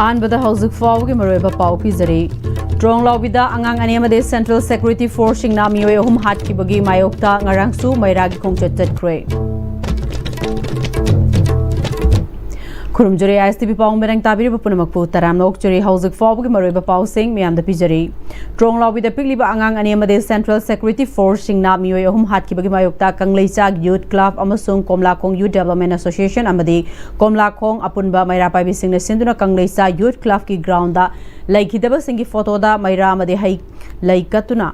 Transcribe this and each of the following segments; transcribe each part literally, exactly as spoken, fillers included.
ꯑꯍꯥꯟꯕꯗ ꯍꯧꯖꯤꯛ ꯐꯥꯎꯕꯒꯤ ꯃꯔꯨꯑꯣꯏꯕ ꯄꯥꯎ ꯄꯤꯖꯔꯤ꯫ ꯇ꯭ꯔꯣꯡꯂꯥꯎꯕꯤꯗ ꯑꯉꯥꯡ ꯑꯅꯤ ꯑꯃꯗꯤ ꯁꯦꯟꯇ꯭ꯔꯦꯜ ꯁꯦꯀ꯭ꯌꯨꯔꯤꯇꯤ ꯐꯣꯔꯁꯁꯤꯡꯅ ꯃꯤꯑꯣꯏ ꯑꯍꯨꯝ ꯍꯥꯠꯈꯤꯕꯒꯤ ꯃꯥꯌꯣꯛꯇ ꯉꯔꯥꯡꯁꯨ ꯃꯩꯔꯥꯒꯤ ꯈꯣꯡꯆꯠ ꯆꯠꯈ꯭ꯔꯦ꯫ ꯈꯨꯔꯨꯝꯖꯔꯤ ISTV ꯄꯥꯎ ꯃꯤꯔꯪ ꯇꯥꯕꯤꯔꯤꯕ ꯄꯨꯝꯅꯃꯛꯄꯨ ꯇꯔꯥꯝꯅ ꯑꯣꯛꯆꯔꯤ꯫ ꯍꯧꯖꯤꯛ ꯐꯥꯎꯕꯒꯤ ꯃꯔꯨꯑꯣꯏꯕ ꯄꯥꯎꯁꯤꯡ ꯃꯌꯥꯝꯗ ꯄꯤꯖꯔꯤ꯫ ꯇ꯭ꯔꯣꯡꯂꯥꯎꯕꯤꯗ ꯄꯤꯛꯂꯤꯕ ꯑꯉꯥꯡ ꯑꯅꯤ ꯑꯃꯗꯤ ꯁꯦꯟꯇ꯭ꯔꯦꯜ ꯁꯦꯀ꯭ꯌꯨꯔꯤꯇꯤ ꯐꯣꯔꯁꯁꯤꯡꯅ ꯃꯤꯑꯣꯏ ꯑꯍꯨꯝ ꯍꯥꯠꯈꯤꯕꯒꯤ ꯃꯥꯌꯣꯛꯇ ꯀꯪꯂꯩꯆꯥ ꯌꯨꯠ ꯀ꯭ꯂꯕ ꯑꯃꯁꯨꯡ ꯀꯣꯝꯂꯥꯈꯣꯡ ꯌꯨꯠ ꯗꯦꯕꯂꯞꯃꯦꯟ ꯑꯦꯁꯣꯁꯤꯌꯦꯁꯟ ꯑꯃꯗꯤ ꯀꯣꯝꯂꯥꯈꯣꯡ ꯑꯄꯨꯟꯕ ꯃꯩꯔꯥ ꯄꯥꯏꯕꯤꯁꯤꯡꯅ ꯁꯤꯟꯗꯨꯅ ꯀꯪꯂꯩꯆꯥ ꯌꯨꯠ ꯀ꯭ꯂꯕꯀꯤ ꯒ꯭ꯔꯥꯎꯟꯗ ꯂꯩꯈꯤꯗꯕꯁꯤꯡꯒꯤ ꯐꯣꯇꯣꯗ ꯃꯩꯔꯥ ꯑꯃꯗꯤ ꯍꯩ ꯂꯩ ꯀꯠꯇꯨꯅ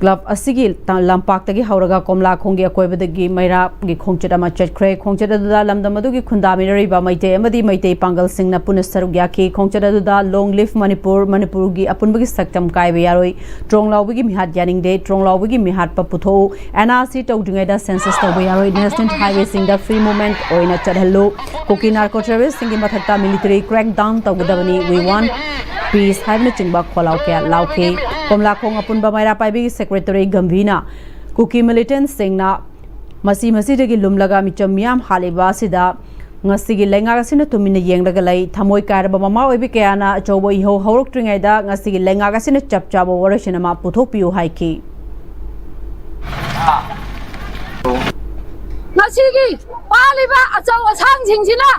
ꯀ꯭ꯂꯕ ꯑꯁꯤꯒꯤ ꯇ-, ꯂꯝꯄꯥꯛꯇꯒꯤ ꯍꯧꯔꯒ ꯀꯣꯝꯂꯥꯈꯣꯡꯒꯤ ꯑꯀꯣꯏꯕꯗꯒꯤ ꯃꯩꯔꯥꯒꯤ ꯈꯣꯡꯆꯠ ꯑꯃ ꯆꯠꯈ꯭ꯔꯦ꯫ ꯈꯣꯡꯆꯠ ꯑꯗꯨꯗ ꯂꯝꯗꯝ ꯑꯗꯨꯒꯤ ꯈꯨꯟꯗꯥꯃꯤꯟꯅꯔꯤꯕ ꯃꯩꯇꯩ ꯑꯃꯗꯤ ꯃꯩꯇꯩ ꯄꯥꯡꯒꯜꯁꯤꯡꯅ ꯄꯨꯟꯅ ꯁꯔꯨꯛ ꯌꯥꯈꯤ꯫ ꯈꯣꯡꯆꯠ ꯑꯗꯨꯗ Long Live Manipur, ꯃꯅꯤꯄꯨꯔꯒꯤ ꯑꯄꯨꯟꯕꯒꯤ ꯁꯛꯇꯝ ꯀꯥꯏꯕ ꯌꯥꯔꯣꯏ, ꯇ꯭ꯔꯣꯡꯂꯥꯎꯕꯤꯒꯤ ꯃꯤꯍꯥꯠ ꯌꯥꯅꯤꯡꯗꯦ, ꯇ꯭ꯔꯣꯡꯂꯥꯎꯕꯤꯒꯤ ꯃꯤꯍꯥꯠꯄ ꯄꯨꯊꯣꯛꯎ, NRC ꯇꯧꯗ꯭ꯔꯤꯉꯩꯗ census ꯇꯧꯕ ꯌꯥꯔꯣꯏ, national highwayꯁꯤꯡꯗ free movement ꯑꯣꯏꯅ ꯆꯠꯍꯜꯂꯨ, ꯀꯨꯀꯤ narco terroristꯁꯤꯡꯒꯤ ꯃꯊꯛꯇ military crackdown ꯇꯧꯒꯗꯕꯅꯤ, we want peace ꯍꯥꯏꯕꯅꯆꯤꯡꯕ ꯈꯣꯜꯂꯥꯎ ꯀꯌꯥ ꯂꯥꯎꯈꯤ꯫ ꯀꯣꯝꯂꯥꯈꯣꯡ ꯑꯄꯨꯟꯕ ꯃꯩꯔꯥ ꯄꯥꯏꯕꯤꯒꯤ ꯁꯦꯀ꯭ꯔꯦꯇꯔꯤ ꯒꯝꯚꯤꯔꯅ ꯀꯨꯀꯤ militantꯁꯤꯡꯅ ꯃꯁꯤ ꯃꯁꯤꯗꯒꯤ ꯂꯨꯝꯂꯒ ꯃꯤꯆꯝ ꯃꯤꯌꯥꯝ ꯍꯥꯠꯂꯤꯕ ꯑꯁꯤꯗ ꯉꯁꯤꯒꯤ ꯂꯩꯉꯥꯛ ꯑꯁꯤꯅ ꯇꯨꯃꯤꯟꯅ ꯌꯦꯡꯂꯒ ꯂꯩ꯫ ꯊꯃꯣꯏ ꯀꯥꯏꯔꯕ ꯃꯃꯥ ꯑꯣꯏꯕꯤ ꯀꯌꯥꯅ ꯑꯆꯧꯕ ꯏꯍꯧ ꯍꯧꯔꯛꯇ꯭ꯔꯤꯉꯩꯗ ꯉꯁꯤꯒꯤ ꯂꯩꯉꯥꯛ ꯑꯁꯤꯅ ꯆꯞ ꯆꯥꯕ ꯋꯥꯔꯣꯏꯁꯤꯟ ꯑꯃ ꯄꯨꯊꯣꯛꯄꯤꯌꯨ ꯍꯥꯏꯈꯤ꯫ ꯉꯁꯤꯒꯤ ꯄꯥꯜꯂꯤꯕ ꯑꯆꯧ ꯑꯁꯥꯡꯁꯤꯡꯁꯤꯅ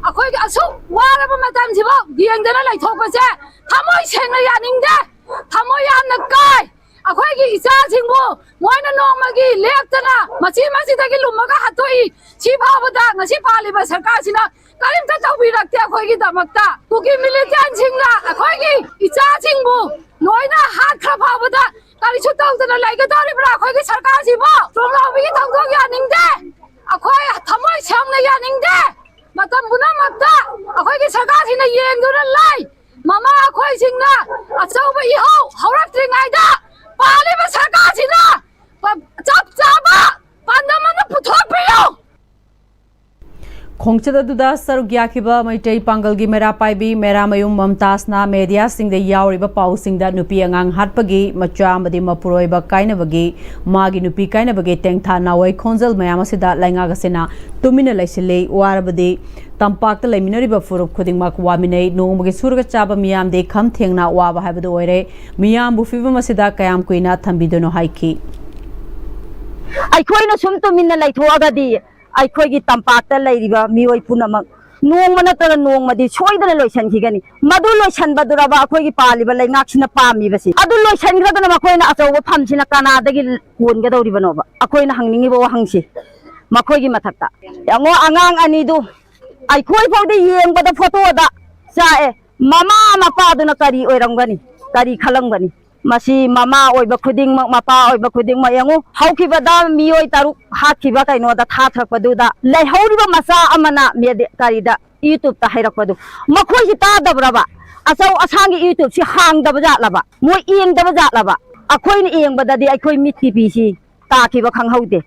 ꯑꯩꯈꯣꯏꯒꯤ ꯑꯁꯨꯛ ꯋꯥꯔꯕ ꯃꯇꯝꯁꯤꯐꯥꯎ ꯌꯦꯡꯗꯅ ꯂꯩꯊꯣꯛꯄꯁꯦ ꯊꯃꯣꯏ ꯁꯦꯡꯅ ꯌꯥꯅꯤꯡꯗꯦ꯫ ꯊꯃꯣꯏ ꯌꯥꯝꯅ ꯀꯥꯏ꯫ ꯑꯩꯈꯣꯏꯒꯤ ꯏꯆꯥꯁꯤꯡꯕꯨ ꯃꯣꯏꯅ ꯅꯣꯡꯃꯒꯤ ꯂꯦꯞꯇꯅ ꯃꯆꯤ ꯃꯆꯤꯗꯒꯤ ꯂꯨꯝꯃꯒ ꯍꯥꯠꯇꯣꯛꯏ꯫ ꯁꯤ ꯐꯥꯎꯕꯗ ꯉꯁꯤ ꯄꯥꯜꯂꯤꯕ ꯁꯔꯀꯥꯔꯁꯤꯅ ꯀꯔꯤꯝꯇ ꯇꯧꯕꯤꯔꯛꯇꯦ ꯑꯩꯈꯣꯏꯒꯤꯗꯃꯛꯇ꯫ ꯀꯨꯀꯤ militantꯁꯤꯡꯅ ꯑꯩꯈꯣꯏꯒꯤ ꯏꯆꯥꯁꯤꯡꯕꯨ ꯂꯣꯏꯅ ꯍꯥꯠꯈ꯭ꯔ ꯐꯥꯎꯕꯗ ꯀꯔꯤꯁꯨ ꯇꯧꯗꯅ ꯂꯩꯒꯗꯧꯔꯤꯕ꯭ꯔꯥ ꯑꯩꯈꯣꯏꯒꯤ ꯁꯔꯀꯥꯔꯁꯤꯕꯨ? ꯇ꯭ꯔꯣꯡꯂꯥꯎꯕꯤꯒꯤ ꯊꯧꯗꯣꯛ ꯌꯥꯅꯤꯡꯗꯦ꯫ ꯑꯩꯈꯣꯏ ꯊꯃꯣꯏ ꯁꯦꯡꯅ ꯌꯥꯅꯤꯡꯗꯦ꯫ ꯃꯇꯝ ꯄꯨꯝꯅꯃꯛꯇ ꯑꯩꯈꯣꯏꯒꯤ ꯁꯔꯀꯥꯔꯁꯤꯅ ꯌꯦꯡꯗꯨꯅ ꯂꯩ꯫ ꯃꯃꯥ ꯑꯩꯈꯣꯏꯁꯤꯡꯅ ꯑꯆꯧꯕ ꯏꯍꯧ ꯍꯧꯔꯛꯇ꯭ꯔꯤꯉꯩꯗ ꯄꯥꯜꯂꯤꯕ ꯁꯔꯀꯥꯔꯁꯤꯅ ꯄ-, ꯆꯞ ꯆꯥꯕ ꯄꯥꯟꯗꯝ ꯑꯃ ꯄꯨꯊꯣꯛꯄꯤꯌꯨ꯫ ꯈꯣꯡꯆꯠ ꯑꯗꯨꯗ ꯁꯔꯨꯛ ꯌꯥꯈꯤꯕ ꯃꯩꯇꯩ ꯄꯥꯡꯒꯜꯒꯤ ꯃꯩꯔꯥ ꯄꯥꯏꯕꯤ ꯃꯩꯔꯥꯃꯌꯨꯝ ꯃꯝꯇꯥꯖꯅ ꯃꯦꯗꯤꯌꯥꯁꯤꯡꯗ ꯌꯥꯎꯔꯤꯕ ꯄꯥꯎꯁꯤꯡꯗ ꯅꯨꯄꯤ ꯑꯉꯥꯡ ꯍꯥꯠꯄꯒꯤ ꯃꯆꯥ ꯑꯃꯗꯤ ꯃꯄꯨꯔꯣꯏꯕ ꯀꯥꯏꯅꯕꯒꯤ, ꯃꯥꯒꯤ ꯅꯨꯄꯤ ꯀꯥꯏꯅꯕꯒꯤ ꯇꯦꯡꯊꯥ ꯅꯥꯋꯩ ꯈꯣꯟꯖꯦꯜ ꯃꯌꯥꯝ ꯑꯁꯤꯗ ꯂꯩꯉꯥꯛ ꯑꯁꯤꯅ ꯇꯨꯃꯤꯟꯅ ꯂꯩꯁꯤꯜꯂꯤ꯫ ꯋꯥꯔꯕꯗꯤ ꯇꯝꯄꯥꯛꯇ ꯂꯩꯃꯤꯟꯅꯔꯤꯕ ꯐꯨꯔꯨꯞ ꯈꯨꯗꯤꯡꯃꯛ ꯋꯥꯃꯤꯟꯅꯩ꯫ ꯅꯣꯡꯃꯒꯤ ꯁꯨꯔꯒ ꯆꯥꯕ ꯃꯤꯌꯥꯝꯗꯤ ꯈꯝ ꯊꯦꯡꯅ ꯋꯥꯕ ꯍꯥꯏꯕꯗꯨ ꯑꯣꯏꯔꯦ꯫ ꯃꯤꯌꯥꯝꯕꯨ ꯐꯤꯕꯝ ꯑꯁꯤꯗ ꯀꯌꯥꯝ ꯀꯨꯏꯅ ꯊꯝꯕꯤꯗꯣꯏꯅꯣ ꯍꯥꯏꯈꯤ꯫ ꯑꯩꯈꯣꯏꯅ ꯁꯨꯝ ꯇꯨꯃꯤꯟꯅ ꯂꯩꯊꯣꯛꯑꯒꯗꯤ ꯑꯩꯈꯣꯏꯒꯤ ꯇꯝꯄꯥꯛꯇ ꯂꯩꯔꯤꯕ ꯃꯤꯑꯣꯏ ꯄꯨꯝꯅꯃꯛ ꯅꯣꯡꯃ ꯅꯠꯇ꯭ꯔꯒ ꯅꯣꯡꯃꯗꯤ ꯁꯣꯏꯗꯅ ꯂꯣꯏꯁꯤꯟꯈꯤꯒꯅꯤ꯫ ꯃꯗꯨ ꯂꯣꯏꯁꯤꯟꯕꯗꯨꯔꯕ ꯑꯩꯈꯣꯏꯒꯤ ꯄꯥꯜꯂꯤꯕ ꯂꯩꯉꯥꯛꯁꯤꯅ ꯄꯥꯝꯃꯤꯕꯁꯤ? ꯑꯗꯨ ꯂꯣꯏꯁꯤꯟꯈ꯭ꯔꯒꯅ ꯃꯈꯣꯏꯅ ꯑꯆꯧꯕ ꯐꯝꯁꯤꯅ ꯀꯅꯥꯗꯒꯤ ꯀꯣꯟꯒꯗꯧꯔꯤꯕꯅꯣꯕ? ꯑꯩꯈꯣꯏꯅ ꯍꯪꯅꯤꯡꯉꯤꯕ ꯋꯥꯍꯪꯁꯤ ꯃꯈꯣꯏꯒꯤ ꯃꯊꯛꯇ꯫ ꯌꯦꯡꯉꯣ, ꯑꯉꯥꯡ ꯑꯅꯤꯗꯨ ꯑꯩꯈꯣꯏ ꯐꯥꯎꯗ ꯌꯦꯡꯕꯗ ꯐꯣꯇꯣꯗ ꯆꯥꯛꯑꯦ꯫ ꯃꯃꯥ ꯃꯄꯥꯗꯨꯅ ꯀꯔꯤ ꯑꯣꯏꯔꯝꯒꯅꯤ, ꯀꯔꯤ ꯈꯜꯂꯝꯒꯅꯤ? ꯃꯁꯤ ꯃꯃꯥ ꯑꯣꯏꯕ ꯈꯨꯗꯤꯡꯃꯛ, ꯃꯄꯥ ꯑꯣꯏꯕ ꯈꯨꯗꯤꯡꯃꯛ ꯌꯦꯡꯉꯨ, ꯍꯧꯈꯤꯕꯗ ꯃꯤꯑꯣꯏ ꯇꯔꯨꯛ ꯍꯥꯠꯈꯤꯕ ꯀꯩꯅꯣꯗ ꯊꯥꯊꯔꯛꯄꯗꯨꯗ ꯂꯩꯍꯧꯔꯤꯕ ꯃꯆꯥ ꯑꯃꯅ ꯃꯦꯗꯤ-, ꯀꯔꯤꯗ, YouTube-ꯇ ꯍꯥꯏꯔꯛꯄꯗꯨ ꯃꯈꯣꯏꯁꯤ ꯇꯥꯗꯕ꯭ꯔꯕ? ꯑꯆꯧ ꯑꯁꯥꯡꯒꯤ YouTube-ꯁꯤ ꯍꯥꯡꯗꯕ ꯖꯥꯠꯂꯕ? ꯃꯣꯏ ꯌꯦꯡꯗꯕ ꯖꯥꯠꯂꯕ? ꯑꯩꯈꯣꯏꯅ ꯌꯦꯡꯕꯗꯗꯤ ꯑꯩꯈꯣꯏ ꯃꯤꯠ ꯇꯤꯚꯤꯁꯤ ꯇꯥꯈꯤꯕ ꯈꯪꯍꯧꯗꯦ꯫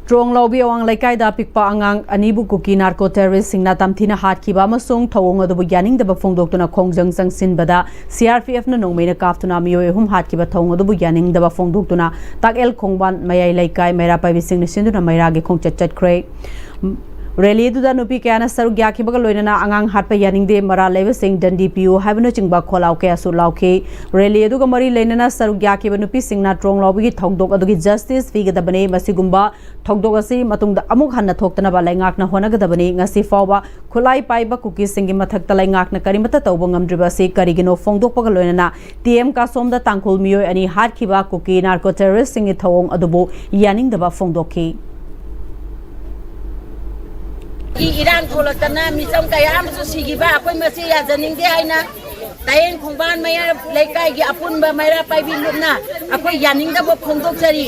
ꯇ꯭ꯔꯣꯡꯂꯥꯎꯕꯤ ꯑꯋꯥꯡ ꯂꯩꯀꯥꯏꯗ ꯑꯄꯤꯛꯄ ꯑꯉꯥꯡ ꯑꯅꯤꯕꯨ ꯀꯨꯀꯤ ꯅꯥꯔꯀꯣ ꯇꯦꯔꯣꯔꯤꯁꯁꯤꯡꯅ ꯇꯝꯊꯤꯅ ꯍꯥꯠꯈꯤꯕ ꯑꯃꯁꯨꯡ ꯊꯧꯑꯣꯡ ꯑꯗꯨꯕꯨ ꯌꯥꯅꯤꯡꯗꯕ ꯐꯣꯡꯗꯣꯛꯇꯨꯅ ꯈꯣꯡꯖꯪ ꯆꯪꯁꯤꯟꯕꯗ ꯁꯤ ꯑꯥꯔ ꯄꯤ ꯑꯦꯐꯅ ꯅꯣꯡꯃꯩꯅ ꯀꯥꯞꯇꯨꯅ ꯃꯤꯑꯣꯏ ꯑꯍꯨꯝ ꯍꯥꯠꯈꯤꯕ ꯊꯧꯑꯣꯡ ꯑꯗꯨꯕꯨ ꯌꯥꯅꯤꯡꯗꯕ ꯐꯣꯡꯗꯣꯛꯇꯨꯅ ꯇꯥꯛꯑꯦꯜ ꯈꯣꯡꯕꯥꯟ ꯃꯌꯥꯏ ꯂꯩꯀꯥꯏ ꯃꯩꯔꯥ ꯄꯥꯏꯕꯤꯁꯤꯡꯅ ꯁꯤꯟꯗꯨꯅ ꯃꯩꯔꯥꯒꯤ ꯈꯣꯡꯆꯠ ꯆꯠꯈ꯭ꯔꯦ꯫ ꯔꯦꯂꯤ ꯑꯗꯨꯗ ꯅꯨꯄꯤ ꯀꯌꯥꯅ ꯁꯔꯨꯛ ꯌꯥꯈꯤꯕꯒ ꯂꯣꯏꯅꯅ ꯑꯉꯥꯡ ꯍꯥꯠꯄ ꯌꯥꯅꯤꯡꯗꯦ, ꯃꯔꯥꯜ ꯂꯩꯕꯁꯤꯡ ꯗꯟꯗꯤ ꯄꯤꯌꯨ ꯍꯥꯏꯕꯅꯆꯤꯡꯕ ꯈꯣꯜꯂꯥꯎ ꯀꯌꯥꯁꯨ ꯂꯥꯎꯈꯤ꯫ ꯔꯦꯂꯤ ꯑꯗꯨꯒ ꯃꯔꯤ ꯂꯩꯅꯅ ꯁꯔꯨꯛ ꯌꯥꯈꯤꯕ ꯅꯨꯄꯤꯁꯤꯡꯅ ꯇ꯭ꯔꯣꯡꯂꯥꯎꯕꯤꯒꯤ ꯊꯧꯗꯣꯛ ꯑꯗꯨꯒꯤ ꯖꯁꯇꯤꯁ ꯄꯤꯒꯗꯕꯅꯤ꯫ ꯃꯁꯤꯒꯨꯝꯕ ꯊꯧꯗꯣꯛ ꯑꯁꯤ ꯃꯇꯨꯡꯗ ꯑꯃꯨꯛ ꯍꯟꯅ ꯊꯣꯛꯇꯅꯕ ꯂꯩꯉꯥꯛꯅ ꯍꯣꯠꯅꯒꯗꯕꯅꯤ꯫ ꯉꯁꯤ ꯐꯥꯎꯕ ꯈꯨꯠꯂꯥꯏ ꯄꯥꯏꯕ ꯀꯨꯀꯤꯁꯤꯡꯒꯤ ꯃꯊꯛꯇ ꯂꯩꯉꯥꯛꯅ ꯀꯔꯤꯃꯠꯇ ꯇꯧꯕ ꯉꯝꯗ꯭ꯔꯤꯕ ꯑꯁꯤ ꯀꯔꯤꯒꯤꯅꯣ ꯐꯣꯡꯗꯣꯛꯄꯒ ꯂꯣꯏꯅꯅ ꯇꯤ ꯑꯦꯝ ꯀꯥꯁꯣꯝꯗ ꯇꯥꯡꯈꯨꯜ ꯃꯤꯑꯣꯏ ꯑꯅꯤ ꯍꯥꯠꯈꯤꯕ ꯀꯨꯀꯤ ꯅꯥꯔꯀꯣ ꯇꯦꯔꯣꯔꯤꯁꯁꯤꯡꯒꯤ ꯊꯧꯑꯣꯡ ꯑꯗꯨꯕꯨ ꯌꯥꯅꯤꯡꯗꯕ ꯐꯣꯡꯗꯣꯛꯈꯤ꯫ ꯏꯔꯥꯡ ꯊꯣꯛꯂꯛꯇꯅ ꯃꯤꯆꯝ ꯀꯌꯥ ꯑꯃꯁꯨ ꯁꯤꯈꯤꯕ ꯑꯩꯈꯣꯏ ꯃꯁꯤ ꯌꯥꯖꯅꯤꯡꯗꯦ ꯍꯥꯏꯅ ꯇꯥꯌꯦꯡ ꯈꯣꯡꯕꯥꯟ ꯃꯌꯥ ꯂꯩꯀꯥꯏꯒꯤ ꯑꯄꯨꯟꯕ ꯃꯩꯔꯥ ꯄꯥꯏꯕꯤ ꯂꯨꯞꯅ ꯑꯩꯈꯣꯏ ꯌꯥꯅꯤꯡꯗꯕ ꯐꯣꯡꯗꯣꯛꯆꯔꯤ꯫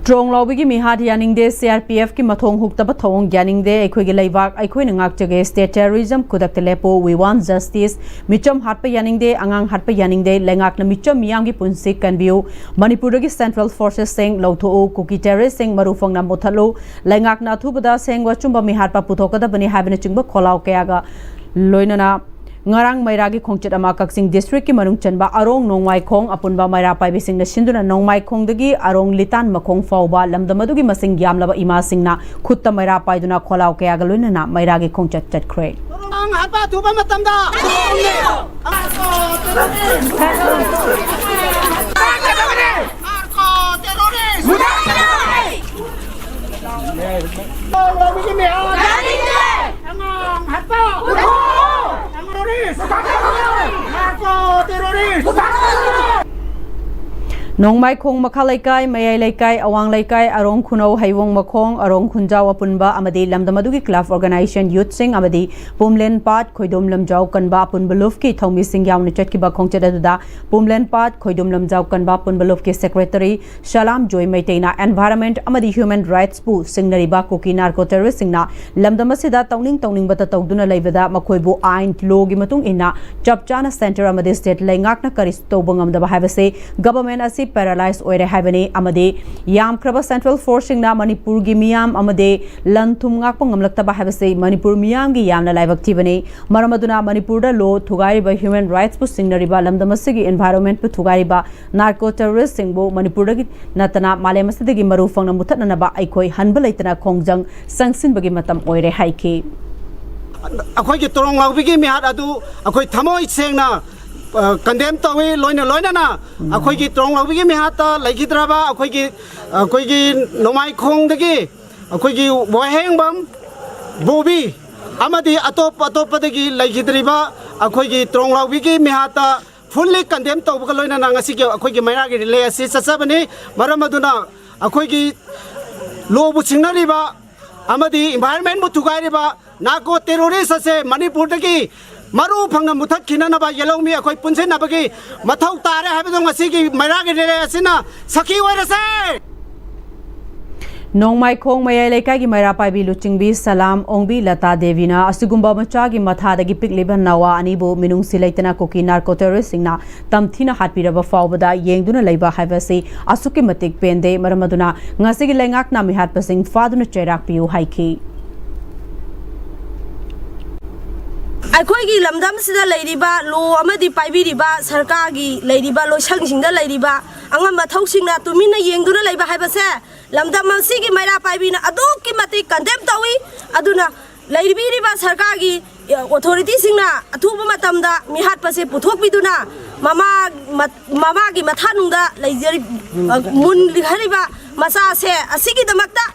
ꯇ꯭ꯔꯣꯡ ꯂꯥꯎꯕꯤꯒꯤ ꯃꯤꯍꯥꯠ ꯌꯥꯅꯤꯡꯗꯦ, ꯁꯤ ꯑꯥꯔ ꯄꯤ ꯑꯦꯐꯀꯤ ꯃꯊꯣꯡ ꯍꯨꯛꯇꯕ ꯊꯧꯑꯣꯡ ꯌꯥꯅꯤꯡꯗꯦ, ꯑꯩꯈꯣꯏꯒꯤ ꯂꯩꯕꯥꯛ ꯑꯩꯈꯣꯏꯅ ꯉꯥꯛꯆꯒꯦ, ꯁ꯭ꯇꯦꯠ ꯇꯦꯔꯣꯔꯤꯖꯝ ꯈꯨꯗꯛꯇ ꯂꯦꯞꯄꯨ, ꯋꯤ ꯋꯥꯟ ꯖꯁꯇꯤꯁ, ꯃꯤꯆꯝ ꯍꯥꯠꯄ ꯌꯥꯅꯤꯡꯗꯦ, ꯑꯉꯥꯡ ꯍꯥꯠꯄ ꯌꯥꯅꯤꯡꯗꯦ, ꯂꯩꯉꯥꯛꯅ ꯃꯤꯆꯝ ꯃꯤꯌꯥꯝꯒꯤ ꯄꯨꯟꯁꯤ ꯀꯟꯕꯤꯌꯨ, ꯃꯅꯤꯄꯨꯔꯗꯒꯤ ꯁꯦꯟꯇ꯭ꯔꯦꯜ ꯐꯣꯔꯁꯦꯁꯁꯤꯡ ꯂꯧꯊꯣꯛꯎ, ꯀꯨꯀꯤ ꯇꯦꯔꯣꯔꯤꯁꯁꯤꯡ ꯃꯔꯨ ꯐꯪꯅ ꯃꯨꯠꯊꯠꯂꯨ, ꯂꯩꯉꯥꯛꯅ ꯑꯊꯨꯕꯗ ꯑꯁꯦꯡꯕ ꯑꯆꯨꯝꯕ ꯃꯤꯍꯥꯠꯄ ꯄꯨꯊꯣꯛꯀꯗꯕꯅꯤ ꯍꯥꯏꯕꯅꯆꯤꯡꯕ ꯈꯣꯜꯂꯥꯎ ꯀꯌꯥꯒ ꯂꯣꯏꯅꯅ ꯉꯔꯥꯡ ꯃꯩꯔꯥꯒꯤ ꯈꯣꯡꯆꯠ ꯑꯃ ꯀꯛꯆꯤꯡ ꯗꯤꯁꯇ꯭ꯔꯤꯛꯀꯤ ꯃꯅꯨꯡ ꯆꯟꯕ ꯑꯔꯣꯡ ꯅꯣꯡꯃꯥꯏꯈꯣꯡ ꯑꯄꯨꯟꯕ ꯃꯩꯔꯥ ꯄꯥꯏꯕꯤꯁꯤꯡꯅ ꯁꯤꯟꯗꯨꯅ ꯅꯣꯡꯃꯥꯏꯈꯣꯡꯗꯒꯤ ꯑꯔꯣꯡ ꯂꯤꯇꯥꯟ ꯃꯈꯣꯡ ꯐꯥꯎꯕ ꯂꯝꯗꯝ ꯑꯗꯨꯒꯤ ꯃꯁꯤꯡ ꯌꯥꯝꯂꯕ ꯏꯃꯥꯁꯤꯡꯅ ꯈꯨꯠꯇ ꯃꯩꯔꯥ ꯄꯥꯏꯗꯨꯅ ꯈꯣꯜꯂꯥꯎ ꯀꯌꯥꯒ ꯂꯣꯏꯅꯅ ꯃꯩꯔꯥꯒꯤ ꯈꯣꯡꯆꯠ ꯆꯠꯈ꯭ꯔꯦ꯫ ꯅꯪ ꯍꯥꯠꯄ ꯑꯊꯨꯕ ꯃꯇꯝꯗ ꯅꯣꯡꯃꯥꯏꯈꯣꯡ ꯃꯈꯥ ꯂꯩꯀꯥꯏ, ꯃꯌꯥꯏ ꯂꯩꯀꯥꯏ, ꯑꯋꯥꯡ ꯂꯩꯀꯥꯏ, ꯑꯔꯣꯡ ꯈꯨꯅꯧ, ꯍꯩꯋꯣꯡ ꯃꯈꯣꯡ, ꯑꯔꯣꯡ ꯈꯨꯟꯖꯥꯎ ꯑꯄꯨꯟꯕ ꯑꯃꯗꯤ ꯂꯝꯗꯝ ꯑꯗꯨꯒꯤ ꯀ꯭ꯂꯕ ꯑꯣꯔꯒꯅꯥꯏꯖꯦꯁꯟ ꯌꯨꯠꯁꯤꯡ ꯑꯃꯗꯤ ꯄꯨꯝꯂꯦꯟ ꯄꯥꯠ, ꯈꯣꯏꯗꯣꯝ ꯂꯝꯖꯥꯎ ꯀꯟꯕ ꯑꯄꯨꯟꯕ ꯂꯨꯞꯀꯤ ꯊꯧꯃꯤꯁꯤꯡ ꯌꯥꯎꯅ ꯆꯠꯈꯤꯕ ꯈꯣꯡꯆꯠ ꯑꯗꯨꯗ ꯄꯨꯝꯂꯦꯟ ꯄꯥꯠ, ꯈꯣꯏꯗꯣꯝ ꯂꯝꯖꯥꯎ ꯀꯟꯕ ꯑꯄꯨꯟꯕ ꯂꯨꯞꯀꯤ ꯁꯦꯀ꯭ꯔꯦꯇꯔꯤ ꯁꯂꯥꯝ ꯖꯣꯏ ꯃꯩꯇꯩꯅ environment ꯑꯃꯗꯤ human rightsꯄꯨ ꯁꯤꯡꯅꯔꯤꯕ ꯀꯨꯀꯤ narco terroristꯁꯤꯡꯅ ꯂꯝꯗꯝ ꯑꯁꯤꯗ ꯇꯧꯅꯤꯡ ꯇꯧꯅꯤꯡꯕꯇ ꯇꯧꯗꯨꯅ ꯂꯩꯕꯗ ꯃꯈꯣꯏꯕꯨ ꯑꯥꯏꯟ ꯂꯣꯒꯤ ꯃꯇꯨꯡ ꯏꯟꯅ ꯆꯞ ꯆꯥꯅ ꯁꯦꯟꯇꯔ ꯑꯃꯗꯤ ꯁ꯭ꯇꯦꯠ ꯂꯩꯉꯥꯛꯅ ꯀꯔꯤꯁꯨ ꯇꯧꯕ ꯉꯝꯗꯕ ꯍꯥꯏꯕꯁꯤ ꯒꯚꯔꯟꯃꯦꯟꯠ ꯑꯁꯤ ꯄꯦꯔꯥꯂꯥꯏꯖ ꯑꯣꯏꯔꯦ ꯍꯥꯏꯕꯅꯤ ꯑꯃꯗꯤ ꯌꯥꯝꯈ꯭ꯔꯕ ꯁꯦꯟꯇ꯭ꯔꯦꯜ ꯐꯣꯔꯁꯁꯤꯡꯅ ꯃꯅꯤꯄꯨꯔꯒꯤ ꯃꯤꯌꯥꯝ ꯑꯃꯗꯤ ꯂꯟ ꯊꯨꯝ ꯉꯥꯛꯄ ꯉꯝꯂꯛꯇꯕ ꯍꯥꯏꯕꯁꯤ ꯃꯅꯤꯄꯨꯔ ꯃꯤꯌꯥꯝꯒꯤ ꯌꯥꯝꯅ ꯂꯥꯏꯕꯛ ꯊꯤꯕꯅꯤ꯫ ꯃꯔꯝ ꯑꯗꯨꯅ ꯃꯅꯤꯄꯨꯔꯗ ꯂꯣ ꯊꯨꯒꯥꯏꯔꯤꯕ, human rightsꯄꯨ ꯁꯤꯡꯅꯔꯤꯕ, ꯂꯝꯗꯝ ꯑꯁꯤꯒꯤ environmentꯄꯨ ꯊꯨꯒꯥꯏꯔꯤꯕ narco terroristꯁꯤꯡꯕꯨ ꯃꯅꯤꯄꯨꯔꯗꯒꯤ ꯅꯠꯇꯅ ꯃꯥꯂꯦꯝ ꯑꯁꯤꯗꯒꯤ ꯃꯔꯨ ꯐꯪꯅ ꯃꯨꯊꯠꯅꯅꯕ ꯑꯩꯈꯣꯏ ꯍꯟꯕ ꯂꯩꯇꯅ ꯈꯣꯡꯖꯪ ꯆꯪꯁꯤꯟꯕꯒꯤ ꯃꯇꯝ ꯑꯣꯏꯔꯦ ꯍꯥꯏꯈꯤ꯫ ꯑꯩꯈꯣꯏꯒꯤ ꯇ꯭ꯔꯣꯡ ꯂꯥꯎꯕꯤꯒꯤ ꯃꯤꯍꯥꯠ ꯑꯗꯨ ꯑꯩꯈꯣꯏ ꯊꯃꯣꯏ ꯁꯦꯡꯅ, ꯑ, condemn ꯇꯧꯏ꯫ ꯂꯣꯏꯅ ꯂꯣꯏꯅꯅ ꯑꯩꯈꯣꯏꯒꯤ ꯇ꯭ꯔꯣꯡ ꯂꯥꯎꯕꯤꯒꯤ ꯃꯤꯍꯥꯠꯇ ꯂꯩꯈꯤꯗ꯭ꯔꯕ ꯑꯩꯈꯣꯏꯒꯤ, ꯑꯩꯈꯣꯏꯒꯤ ꯅꯣꯡꯃꯥꯏꯈꯣꯡꯗꯒꯤ ꯑꯩꯈꯣꯏꯒꯤ ꯋꯥꯍꯦꯡꯕꯝ ꯕꯣꯕꯤ ꯑꯃꯗꯤ ꯑꯇꯣꯞ ꯑꯇꯣꯞꯄꯗꯒꯤ ꯂꯩꯈꯤꯗ꯭ꯔꯤꯕ ꯑꯩꯈꯣꯏꯒꯤ ꯇ꯭ꯔꯣꯡ ꯂꯥꯎꯕꯤꯒꯤ ꯃꯤꯍꯥꯠꯇ fully condemn ꯇꯧꯕꯒ ꯂꯣꯏꯅꯅ ꯉꯁꯤꯒꯤ ꯑꯩꯈꯣꯏꯒꯤ ꯃꯩꯔꯥꯒꯤ relay ꯑꯁꯤ ꯆꯠꯆꯕꯅꯤ꯫ ꯃꯔꯝ ꯑꯗꯨꯅ ꯑꯩꯈꯣꯏꯒꯤ ꯂꯣꯕꯨ ꯁꯤꯡꯅꯔꯤꯕ ꯑꯃꯗꯤ environmentꯕꯨ ꯊꯨꯒꯥꯏꯔꯤꯕ narco terrorist ꯑꯁꯦ ꯃꯅꯤꯄꯨꯔꯗꯒꯤ ꯃꯔꯨ ꯐꯪꯅ ꯃꯨꯊꯠꯈꯤꯅꯅꯕ ꯌꯦꯜꯍꯧꯃꯤ ꯑꯩꯈꯣꯏ ꯄꯨꯟꯁꯤꯟꯅꯕꯒꯤ ꯃꯊꯧ ꯇꯥꯔꯦ ꯍꯥꯏꯕꯗꯨ ꯉꯁꯤꯒꯤ ꯃꯩꯔꯥꯒꯤ relay ꯑꯁꯤꯅ ꯁꯥꯈꯤ ꯑꯣꯏꯔꯁꯦ꯫ ꯅꯣꯡꯃꯥꯏꯈꯣꯡ ꯃꯌꯥꯏ ꯂꯩꯀꯥꯏꯒꯤ ꯃꯩꯔꯥ ꯄꯥꯏꯕꯤ ꯂꯨꯆꯤꯡꯕꯤ ꯁꯂꯥꯝ ꯑꯣꯡꯕꯤ ꯂꯇꯥ ꯗꯦꯕꯤꯅ ꯑꯁꯤꯒꯨꯝꯕ ꯃꯆꯥꯒꯤ ꯃꯊꯥꯗꯒꯤ ꯄꯤꯛꯂꯤꯕ ꯅꯋꯥ ꯑꯅꯤꯕꯨ ꯃꯤꯅꯨꯡꯁꯤ ꯂꯩꯇꯅ ꯀꯨꯀꯤ ꯅꯥꯔꯀꯣ ꯇꯦꯔꯣꯔꯤꯁꯁꯤꯡꯅ ꯇꯝꯊꯤꯅ ꯍꯥꯠꯄꯤꯔꯕ ꯐꯥꯎꯕꯗ ꯌꯦꯡꯗꯨꯅ ꯂꯩꯕ ꯍꯥꯏꯕꯁꯤ ꯑꯁꯨꯛꯀꯤ ꯃꯇꯤꯛ ꯄꯦꯟꯗꯦ꯫ ꯃꯔꯝ ꯑꯗꯨꯅ ꯉꯁꯤꯒꯤ ꯂꯩꯉꯥꯛꯅ ꯃꯤꯍꯥꯠꯄꯁꯤꯡ ꯐꯥꯗꯨꯅ ꯆꯩꯔꯥꯛ ꯄꯤꯌꯨ ꯍꯥꯏꯈꯤ꯫ ꯑꯩꯈꯣꯏꯒꯤ ꯂꯝꯗꯝꯁꯤꯗ ꯂꯩꯔꯤꯕ ꯂꯣ ꯑꯃꯗꯤ ꯄꯥꯏꯕꯤꯔꯤꯕ ꯁꯔꯀꯥꯔꯒꯤ ꯂꯩꯔꯤꯕ ꯂꯣꯏꯁꯪꯁꯤꯡꯗ ꯂꯩꯔꯤꯕ ꯑꯉꯝꯕ ꯊꯧꯁꯤꯡꯅ ꯇꯨꯃꯤꯟꯅ ꯌꯦꯡꯗꯨꯅ ꯂꯩꯕ ꯍꯥꯏꯕꯁꯦ ꯂꯝꯗꯝ ꯑꯁꯤꯒꯤ ꯃꯩꯔꯥ ꯄꯥꯏꯕꯤꯅ ꯑꯗꯨꯛꯀꯤ ꯃꯇꯤꯛ ꯀꯟꯗꯦꯝ ꯇꯧꯏ꯫ ꯑꯗꯨꯅ ꯂꯩꯕꯤꯔꯤꯕ ꯁꯔꯀꯥꯔꯒꯤ ꯑꯣꯊꯣꯔꯤꯇꯤꯁꯤꯡꯅ ꯑꯊꯨꯕ ꯃꯇꯝꯗ ꯃꯤꯍꯥꯠꯄꯁꯦ ꯄꯨꯊꯣꯛꯄꯤꯗꯨꯅ ꯃꯃꯥ ꯃꯃꯥꯒꯤ ꯃꯊꯥꯅꯨꯡꯗ ꯂꯩꯖꯔꯤ ꯃꯨꯟꯈꯔꯤꯕ ꯃꯆꯥꯁꯦ ꯑꯁꯤꯒꯤꯗꯃꯛꯇ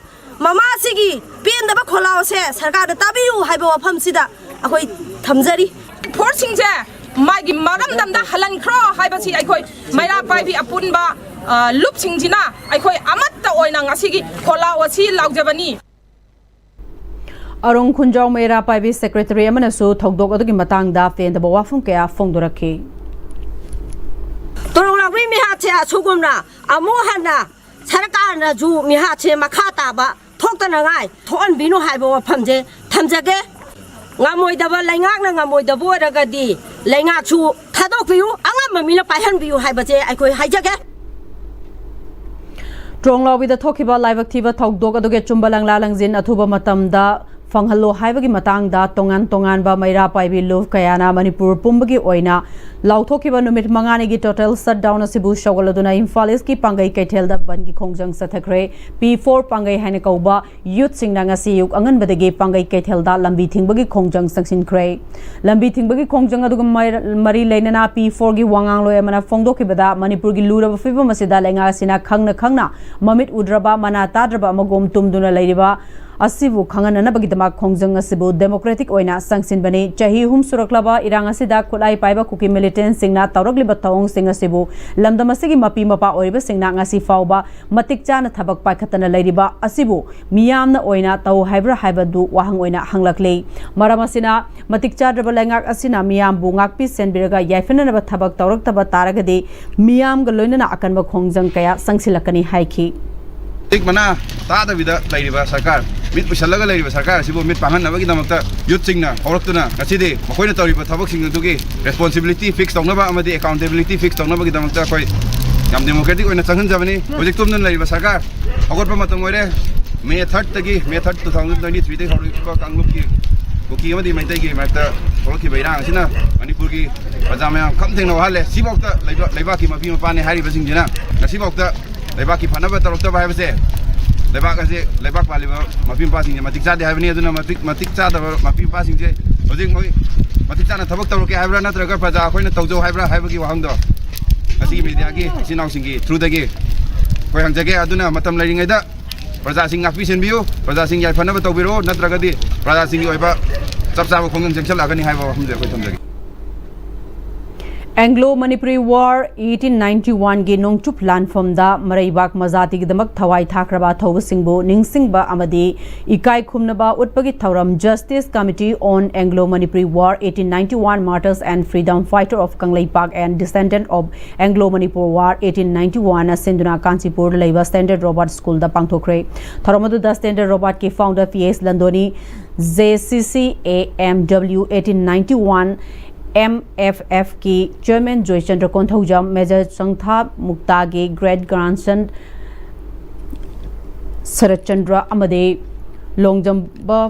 ꯃꯃꯥꯁꯤꯒꯤ ꯄꯦꯟꯗꯕ ꯈꯣꯜꯂꯥꯎ ꯑꯁꯦ ꯁꯔꯀꯥꯔꯗ ꯇꯥꯕꯤꯌꯨ ꯍꯥꯏꯕ ꯋꯥꯐꯝꯁꯤꯗ ꯑꯩꯈꯣꯏ ꯊꯝꯖꯔꯤ꯫ ꯐꯣꯔꯁꯁꯤꯡꯁꯦ ꯃꯥꯒꯤ ꯃꯔꯝꯗꯝꯗ ꯍꯜꯍꯟꯈ꯭ꯔꯣ ꯍꯥꯏꯕꯁꯤ ꯑꯩꯈꯣꯏ ꯃꯩꯔꯥ ꯄꯥꯏꯕꯤ ꯑꯄꯨꯟꯕ, ꯑ, ꯂꯨꯞꯁꯤꯡꯁꯤꯅ ꯑꯩꯈꯣꯏ ꯑꯃꯠꯇ ꯑꯣꯏꯅ ꯉꯁꯤꯒꯤ ꯈꯣꯜꯂꯥꯎ ꯑꯁꯤ ꯂꯥꯎꯖꯕꯅꯤ꯫ ꯑꯔꯨꯡ ꯈꯨꯟꯖꯥꯎ ꯃꯩꯔꯥ ꯄꯥꯏꯕꯤ ꯁꯦꯀ꯭ꯔꯦꯇꯔꯤ ꯑꯃꯅꯁꯨ ꯊꯧꯗꯣꯛ ꯑꯗꯨꯒꯤ ꯃꯇꯥꯡꯗ ꯄꯦꯟꯗꯕ ꯋꯥꯐꯝ ꯀꯌꯥ ꯐꯣꯡꯗꯣꯔꯛꯈꯤ꯫ ꯇꯣꯔꯣꯡ ꯂꯥꯛꯄꯤ ꯃꯤꯍꯥꯠꯁꯦ ꯑꯁꯨꯒꯨꯝꯅ ꯑꯃꯨꯛ ꯍꯟꯅ ꯁꯔꯀꯥꯔꯅꯁꯨ ꯃꯤꯍꯥꯠꯁꯦ ꯃꯈꯥ ꯇꯥꯕ ꯊꯣꯛꯇꯅꯉꯥꯏ ꯊꯣꯛꯍꯟꯕꯤꯅꯨ ꯍꯥꯏꯕ ꯋꯥꯐꯝꯁꯦ ꯊꯝꯖꯒꯦ꯫ ꯉꯝꯃꯣꯏꯗꯕ, ꯂꯩꯉꯥꯛꯅ ꯉꯝꯃꯣꯏꯗꯕ ꯑꯣꯏꯔꯒꯗꯤ ꯂꯩꯉꯥꯛꯁꯨ ꯊꯥꯗꯣꯛꯄꯤꯌꯨ, ꯑꯉꯝꯕ ꯃꯤꯅ ꯄꯥꯏꯍꯟꯕꯤꯌꯨ ꯍꯥꯏꯕꯁꯦ ꯑꯩꯈꯣꯏ ꯍꯥꯏꯖꯒꯦ꯫ ꯇ꯭ꯔꯣꯡꯂꯥꯎꯕꯤꯗ ꯊꯣꯛꯈꯤꯕ ꯂꯥꯏꯕꯛ ꯊꯤꯕ ꯊꯧꯗꯣꯛ ꯑꯗꯨꯒꯤ ꯑꯆꯨꯝꯕ ꯂꯪꯂꯥ ꯂꯪꯖꯤꯟ ꯑꯊꯨꯕ ꯃꯇꯝꯗ ꯐꯪꯍꯜꯂꯣ ꯍꯥꯏꯕꯒꯤ ꯃꯇꯥꯡꯗ ꯇꯣꯉꯥꯟ ꯇꯣꯉꯥꯟꯕ ꯃꯩꯔꯥ ꯄꯥꯏꯕꯤ ꯂꯨꯞ ꯀꯌꯥꯅ ꯃꯅꯤꯄꯨꯔ ꯄꯨꯝꯕꯒꯤ ꯑꯣꯏꯅ ꯂꯥꯎꯊꯣꯛꯈꯤꯕ ꯅꯨꯃꯤꯠ ꯃꯉꯥꯅꯤꯒꯤ total shutdown ꯑꯁꯤꯕꯨ ꯁꯧꯒꯠꯂꯗꯨꯅ ꯏꯝꯐꯥꯜ ꯏꯁꯀꯤ ꯄꯥꯡꯒꯩ ꯀꯩꯊꯦꯜꯗ ꯕꯟꯒꯤ ꯈꯣꯡꯖꯪ ꯆꯠꯊꯈ꯭ꯔꯦ꯫ P four ꯄꯥꯡꯒꯩ ꯍꯥꯏꯅ ꯀꯧꯕ ꯌꯨꯠꯁꯤꯡꯅ ꯉꯁꯤ ꯑꯌꯨꯛ ꯑꯉꯟꯕꯗꯒꯤ ꯄꯥꯡꯒꯩ ꯀꯩꯊꯦꯜꯗ ꯂꯝꯕꯤ ꯊꯤꯡꯕꯒꯤ ꯈꯣꯡꯖꯪ ꯆꯪꯁꯤꯟꯈ꯭ꯔꯦ꯫ ꯂꯝꯕꯤ ꯊꯤꯡꯕꯒꯤ ꯈꯣꯡꯖꯪ ꯑꯗꯨꯒ ꯃꯔ-, ꯃꯔꯤ ꯂꯩꯅꯅ P four ꯒꯤ ꯋꯥꯉꯥꯡꯂꯣꯏ ꯑꯃꯅ ꯐꯣꯡꯗꯣꯛꯈꯤꯕꯗ ꯃꯅꯤꯄꯨꯔꯒꯤ ꯂꯨꯔꯕ ꯐꯤꯕꯝ ꯑꯁꯤꯗ ꯂꯩꯉꯥꯛ ꯑꯁꯤꯅ ꯈꯪꯅ ꯈꯪꯅ ꯃꯃꯤꯠ ꯎꯗ꯭ꯔꯕ, ꯃꯅꯥ ꯇꯥꯗ꯭ꯔꯕ ꯑꯃꯒꯨꯝ ꯇꯨꯝꯗꯨꯅ ꯂꯩꯔꯤꯕ ꯑꯁꯤꯕꯨ ꯈꯪꯍꯟꯅꯅꯕꯒꯤꯗꯃꯛ ꯈꯣꯡꯖꯪ ꯑꯁꯤꯕꯨ democratic ꯑꯣꯏꯅ ꯆꯪꯁꯤꯟꯕꯅꯤ꯫ ꯆꯍꯤ ꯑꯍꯨꯝ ꯁꯨꯔꯛꯂꯕ ꯏꯔꯥꯡ ꯑꯁꯤꯗ ꯈꯨꯠꯂꯥꯏ ꯄꯥꯏꯕ ꯀꯨꯀꯤ militantꯁꯤꯡꯅ ꯇꯧꯔꯛꯂꯤꯕ ꯊꯧꯑꯣꯡꯁꯤꯡ ꯑꯁꯤꯕꯨ ꯂꯝꯗꯝ ꯑꯁꯤꯒꯤ ꯃꯄꯤ ꯃꯄꯥ ꯑꯣꯏꯔꯤꯕꯁꯤꯡꯅ ꯉꯁꯤ ꯐꯥꯎꯕ ꯃꯇꯤꯛ ꯆꯥꯅ ꯊꯕꯛ ꯄꯥꯏꯈꯠꯇꯅ ꯂꯩꯔꯤꯕ ꯑꯁꯤꯕꯨ ꯃꯤꯌꯥꯝꯅ ꯑꯣꯏꯅ ꯇꯧ ꯍꯥꯏꯕ꯭ꯔꯥ ꯍꯥꯏꯕꯗꯨ ꯋꯥꯍꯪ ꯑꯣꯏꯅ ꯍꯪꯂꯛꯂꯤ꯫ ꯃꯔꯝ ꯑꯁꯤꯅ, ꯃꯇꯤꯛ ꯆꯥꯗ꯭ꯔꯕ ꯂꯩꯉꯥꯛ ꯑꯁꯤꯅ ꯃꯤꯌꯥꯝꯕꯨ ꯉꯥꯛꯄꯤ ꯁꯦꯟꯕꯤꯔꯒ ꯌꯥꯏꯐꯅꯅꯕ ꯊꯕꯛ ꯇꯧꯔꯛꯇꯕ ꯇꯥꯔꯒꯗꯤ ꯃꯤꯌꯥꯝꯒ ꯂꯣꯏꯅꯅ ꯑꯀꯟꯕ ꯈꯣꯡꯖꯪ ꯀꯌꯥ ꯆꯪꯁꯤꯜꯂꯛꯀꯅꯤ ꯍꯥꯏꯈꯤ꯫ ꯃꯇꯤꯛ ꯃꯅꯥ ꯇꯥꯗꯕꯤꯗ ꯂꯩꯔꯤꯕ ꯁꯔꯀꯥꯔ, ꯃꯤꯠ ꯎꯏꯁꯜꯂꯒ ꯂꯩꯔꯤꯕ ꯁꯔꯀꯥꯔ ꯑꯁꯤꯕꯨ ꯃꯤꯠ ꯄꯥꯡꯍꯟꯅꯕꯒꯤꯗꯃꯛꯇ ꯌꯨꯠꯁꯤꯡꯅ ꯍꯧꯔꯛꯇꯨꯅ ꯉꯁꯤꯗꯤ ꯃꯈꯣꯏꯅ ꯇꯧꯔꯤꯕ ꯊꯕꯛꯁꯤꯡ ꯑꯗꯨꯒꯤ ꯔꯦꯁꯄꯣꯟꯁꯤꯕꯤꯂꯤꯇꯤ ꯐꯤꯛꯁ ꯇꯧꯅꯕ ꯑꯃꯗꯤ ꯑꯦꯀꯥꯎꯟꯇꯦꯕꯤꯂꯤꯇꯤ ꯐꯤꯛꯁ ꯇꯧꯅꯕꯒꯤꯗꯃꯛꯇ ꯑꯩꯈꯣꯏ ꯌꯥꯝ ꯗꯦꯃꯣꯀ꯭ꯔꯦꯇꯤꯛ ꯑꯣꯏꯅ ꯆꯪꯍꯟꯖꯕꯅꯤ꯫ ꯍꯧꯖꯤꯛ ꯇꯨꯝꯗꯨꯅ ꯂꯩꯔꯤꯕ ꯁꯔꯀꯥꯔ ꯍꯧꯒꯠꯄ ꯃꯇꯝ ꯑꯣꯏꯔꯦ꯫ ꯃꯦ ꯊꯥꯔꯠꯇꯒꯤ, ꯃꯦ ꯊꯥꯔꯠ ꯇꯨ ꯊꯥꯎꯖꯟ ꯇ꯭ꯋꯦꯟꯇꯤ ꯊ꯭ꯔꯤꯗꯒꯤ ꯍꯧꯔꯛꯂꯤꯕ ꯀꯥꯡꯂꯨꯞꯀꯤ ꯀꯨꯀꯤ ꯑꯃꯗꯤ ꯃꯩꯇꯩꯒꯤ ꯃꯔꯛꯇ ꯊꯣꯛꯂꯛꯈꯤꯕ ꯏꯔꯥꯡ ꯑꯁꯤꯅ ꯃꯅꯤꯄꯨꯔꯒꯤ ꯄ꯭ꯔꯖꯥ ꯃꯌꯥꯝ ꯈꯝ ꯊꯦꯡꯅ ꯋꯥꯍꯜꯂꯦ꯫ ꯁꯤꯐꯥꯎꯗ ꯂꯩꯕ-, ꯂꯩꯕꯥꯛꯀꯤ ꯃꯄꯤ ꯃꯄꯥꯅꯤ ꯍꯥꯏꯔꯤꯕꯁꯤꯡꯁꯤꯅ ꯉꯁꯤꯐꯥꯎꯗ ꯂꯩꯕꯥꯛꯀꯤ ꯐꯅꯕ ꯇꯧꯔꯛꯇꯕ ꯍꯥꯏꯕꯁꯦ, ꯂꯩꯕꯥꯛ ꯑꯁꯤ, ꯂꯩꯕꯥꯛ ꯄꯥꯜꯂꯤꯕ ꯃꯄꯤ ꯃꯄꯥꯁꯤꯡꯁꯦ ꯃꯇꯤꯛ ꯆꯥꯗꯦ ꯍꯥꯏꯕꯅꯤ꯫ ꯑꯗꯨꯅ ꯃꯇꯤꯛ, ꯃꯇꯤꯛ ꯆꯥꯗꯕ ꯃꯄꯤ ꯃꯄꯥꯁꯤꯡꯁꯦ ꯍꯧꯖꯤꯛ ꯃꯣꯏ ꯃꯇꯤꯛ ꯆꯥꯅ ꯊꯕꯛ ꯇꯧꯔꯛꯀꯦ ꯍꯥꯏꯕ꯭ꯔꯥ, ꯅꯠꯇ꯭ꯔꯒ ꯄ꯭ꯔꯖꯥ ꯑꯩꯈꯣꯏꯅ ꯇꯧꯖꯧ ꯍꯥꯏꯕ꯭ꯔꯥ ꯍꯥꯏꯕꯒꯤ ꯋꯥꯍꯪꯗꯣ ꯉꯁꯤꯒꯤ ꯃꯦꯗꯤꯌꯥꯒꯤ ꯏꯆꯤꯟ ꯏꯅꯥꯎꯁꯤꯡꯒꯤ ꯊ꯭ꯔꯨꯗꯒꯤ ꯑꯩꯈꯣꯏ ꯍꯪꯖꯒꯦ꯫ ꯑꯗꯨꯅ ꯃꯇꯝ ꯂꯩꯔꯤꯉꯩꯗ ꯄ꯭ꯔꯖꯥꯁꯤꯡ ꯉꯥꯛꯄꯤ ꯁꯦꯟꯕꯤꯌꯨ, ꯄ꯭ꯔꯖꯥꯁꯤꯡ ꯌꯥꯏꯐꯅꯕ ꯇꯧꯕꯤꯔꯛꯑꯣ, ꯅꯠꯇ꯭ꯔꯒꯗꯤ ꯄ꯭ꯔꯖꯥꯁꯤꯡꯒꯤ ꯑꯣꯏꯕ ꯆꯞ ꯆꯥꯕ ꯈꯣꯡꯖꯪ ꯆꯪꯁꯤꯜꯂꯛꯑꯒꯅꯤ ꯍꯥꯏꯕ ꯋꯥꯐꯝꯁꯦ ꯑꯩꯈꯣꯏ ꯊꯝꯖꯒꯦ꯫ Anglo Manipuri war eighteen ninety ꯋꯥꯟꯒꯤ ꯅꯣꯡꯆꯨꯞ ꯂꯥꯟꯐꯝꯗ ꯃꯔꯩꯕꯥꯛ ꯃꯖꯥꯇꯤꯒꯤꯗꯃꯛ ꯊꯋꯥꯏ ꯊꯥꯈ꯭ꯔꯕ ꯑꯊꯧꯕꯁꯤꯡꯕꯨ ꯅꯤꯡꯁꯤꯡꯕ ꯑꯃꯗꯤ ꯏꯀꯥꯏ ꯈꯨꯝꯅꯕ ꯎꯠꯄꯒꯤ ꯊꯧꯔꯝ Justice Committee on Anglo Manipuri War eighteen ninety-one Martyrs and Freedom Fighter of Kangleipak and Descendant of Anglo Manipur War eighteen ninety-one ꯅ ꯁꯤꯟꯗꯨꯅ ꯀꯥꯟꯆꯤꯄꯨꯔꯗ ꯂꯩꯕ Standard Robert School ꯗ ꯄꯥꯡꯊꯣꯛꯈ꯭ꯔꯦ꯫ ꯊꯧꯔꯝ ꯑꯗꯨꯗ Standard Robert ꯀꯤ founder P S ꯂꯟꯗꯣꯅꯤ, J C C A M W eighteen ninety-one M F F ꯀꯤ chairman Joychandra Konthoujam, Major ꯆꯪꯊꯥ ꯃꯨꯛꯇꯥꯒꯤ great grandson Saratchandra ꯑꯃꯗꯤ ꯂꯣꯡꯖꯝꯕ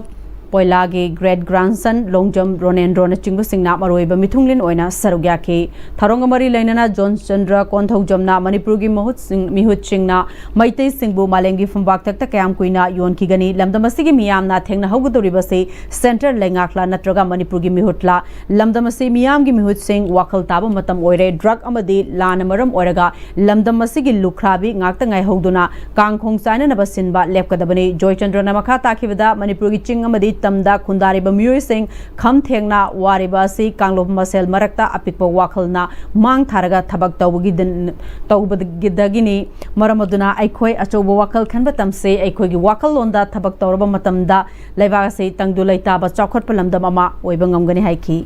ꯄꯣꯏꯂꯥꯒꯤ great grandson Longjam ꯔꯣꯅꯦꯟꯗ꯭ꯔꯣꯅꯆꯤꯡꯕꯁꯤꯡꯅ ꯃꯔꯨꯑꯣꯏꯕ ꯃꯤꯊꯨꯡꯂꯦꯟ ꯑꯣꯏꯅ ꯁꯔꯨꯛ ꯌꯥꯈꯤ꯫ ꯊꯧꯔꯝꯒ ꯃꯔꯤ ꯂꯩꯅꯅ ꯖꯣꯟꯆꯟꯗ꯭ꯔ ꯀꯣꯟꯊꯧꯖꯝꯅ ꯃꯅꯤꯄꯨꯔꯒꯤ ꯃꯍꯨꯠꯁꯤꯡ-, ꯃꯤꯍꯨꯠꯁꯤꯡꯅ ꯃꯩꯇꯩꯁꯤꯡꯕꯨ ꯃꯥꯂꯦꯝꯒꯤ ꯐꯝꯕꯥꯛꯇꯛꯇ ꯀꯌꯥꯝ ꯀꯨꯏꯅ ꯌꯣꯟꯈꯤꯒꯅꯤ? ꯂꯝꯗꯝ ꯑꯁꯤꯒꯤ ꯃꯤꯌꯥꯝꯅ ꯊꯦꯡꯅꯍꯧꯒꯗꯧꯔꯤꯕꯁꯤ centre ꯂꯩꯉꯥꯛꯂ ꯅꯠꯇ꯭ꯔꯒ ꯃꯅꯤꯄꯨꯔꯒꯤ ꯃꯤꯍꯨꯠꯂ? ꯂꯝꯗꯝ ꯑꯁꯤ ꯃꯤꯌꯥꯝꯒꯤ ꯃꯤꯍꯨꯠꯁꯤꯡ ꯋꯥꯈꯜ ꯇꯥꯕ ꯃꯇꯝ ꯑꯣꯏꯔꯦ꯫ Drug ꯑꯃꯗꯤ ꯂꯥꯟꯅ ꯃꯔꯝ ꯑꯣꯏꯔꯒ ꯂꯝꯗꯝ ꯑꯁꯤꯒꯤ ꯂꯨꯈ꯭ꯔꯥꯕꯤ ꯉꯥꯛꯇ ꯉꯥꯏꯍꯧꯗꯨꯅ ꯀꯥꯡꯈꯣꯡ ꯆꯥꯏꯅꯅꯕ ꯁꯤꯟꯕ ꯂꯦꯞꯀꯗꯕꯅꯤ꯫ ꯖꯣꯏꯆꯟꯗ꯭ꯔꯅ ꯃꯈꯥ ꯇꯥꯈꯤꯕꯗ ꯃꯅꯤꯄꯨꯔꯒꯤ ꯆꯤꯡ ꯑꯃꯗꯤ ꯇꯝꯗ ꯈꯨꯟꯗꯥꯔꯤꯕ ꯃꯤꯑꯣꯏꯁꯤꯡ ꯈꯝ ꯊꯦꯡꯅ ꯋꯥꯔꯤꯕ ꯑꯁꯤ ꯀꯥꯡꯂꯨꯞ ꯃꯁꯦꯜ ꯃꯔꯛꯇ ꯑꯄꯤꯛꯄ ꯋꯥꯈꯜꯅ ꯃꯥꯡ ꯊꯥꯔꯒ ꯊꯕꯛ ꯇꯧꯕꯒꯤꯗ-, ꯇꯧꯕꯒꯤꯗꯒꯤꯅꯤ꯫ ꯃꯔꯝ ꯑꯗꯨꯅ ꯑꯩꯈꯣꯏ ꯑꯆꯧꯕ ꯋꯥꯈꯜ ꯈꯟꯕ ꯇꯝꯁꯤ꯫ ꯑꯩꯈꯣꯏꯒꯤ ꯋꯥꯈꯜꯂꯣꯟꯗ ꯊꯕꯛ ꯇꯧꯔꯕ ꯃꯇꯝꯗ ꯂꯩꯕꯥꯛ ꯑꯁꯤ ꯇꯪꯗꯨ ꯂꯩꯇꯥꯕ ꯆꯥꯎꯈꯠꯄ ꯂꯝꯗꯝ ꯑꯃ ꯑꯣꯏꯕ ꯉꯝꯒꯅꯤ ꯍꯥꯏꯈꯤ꯫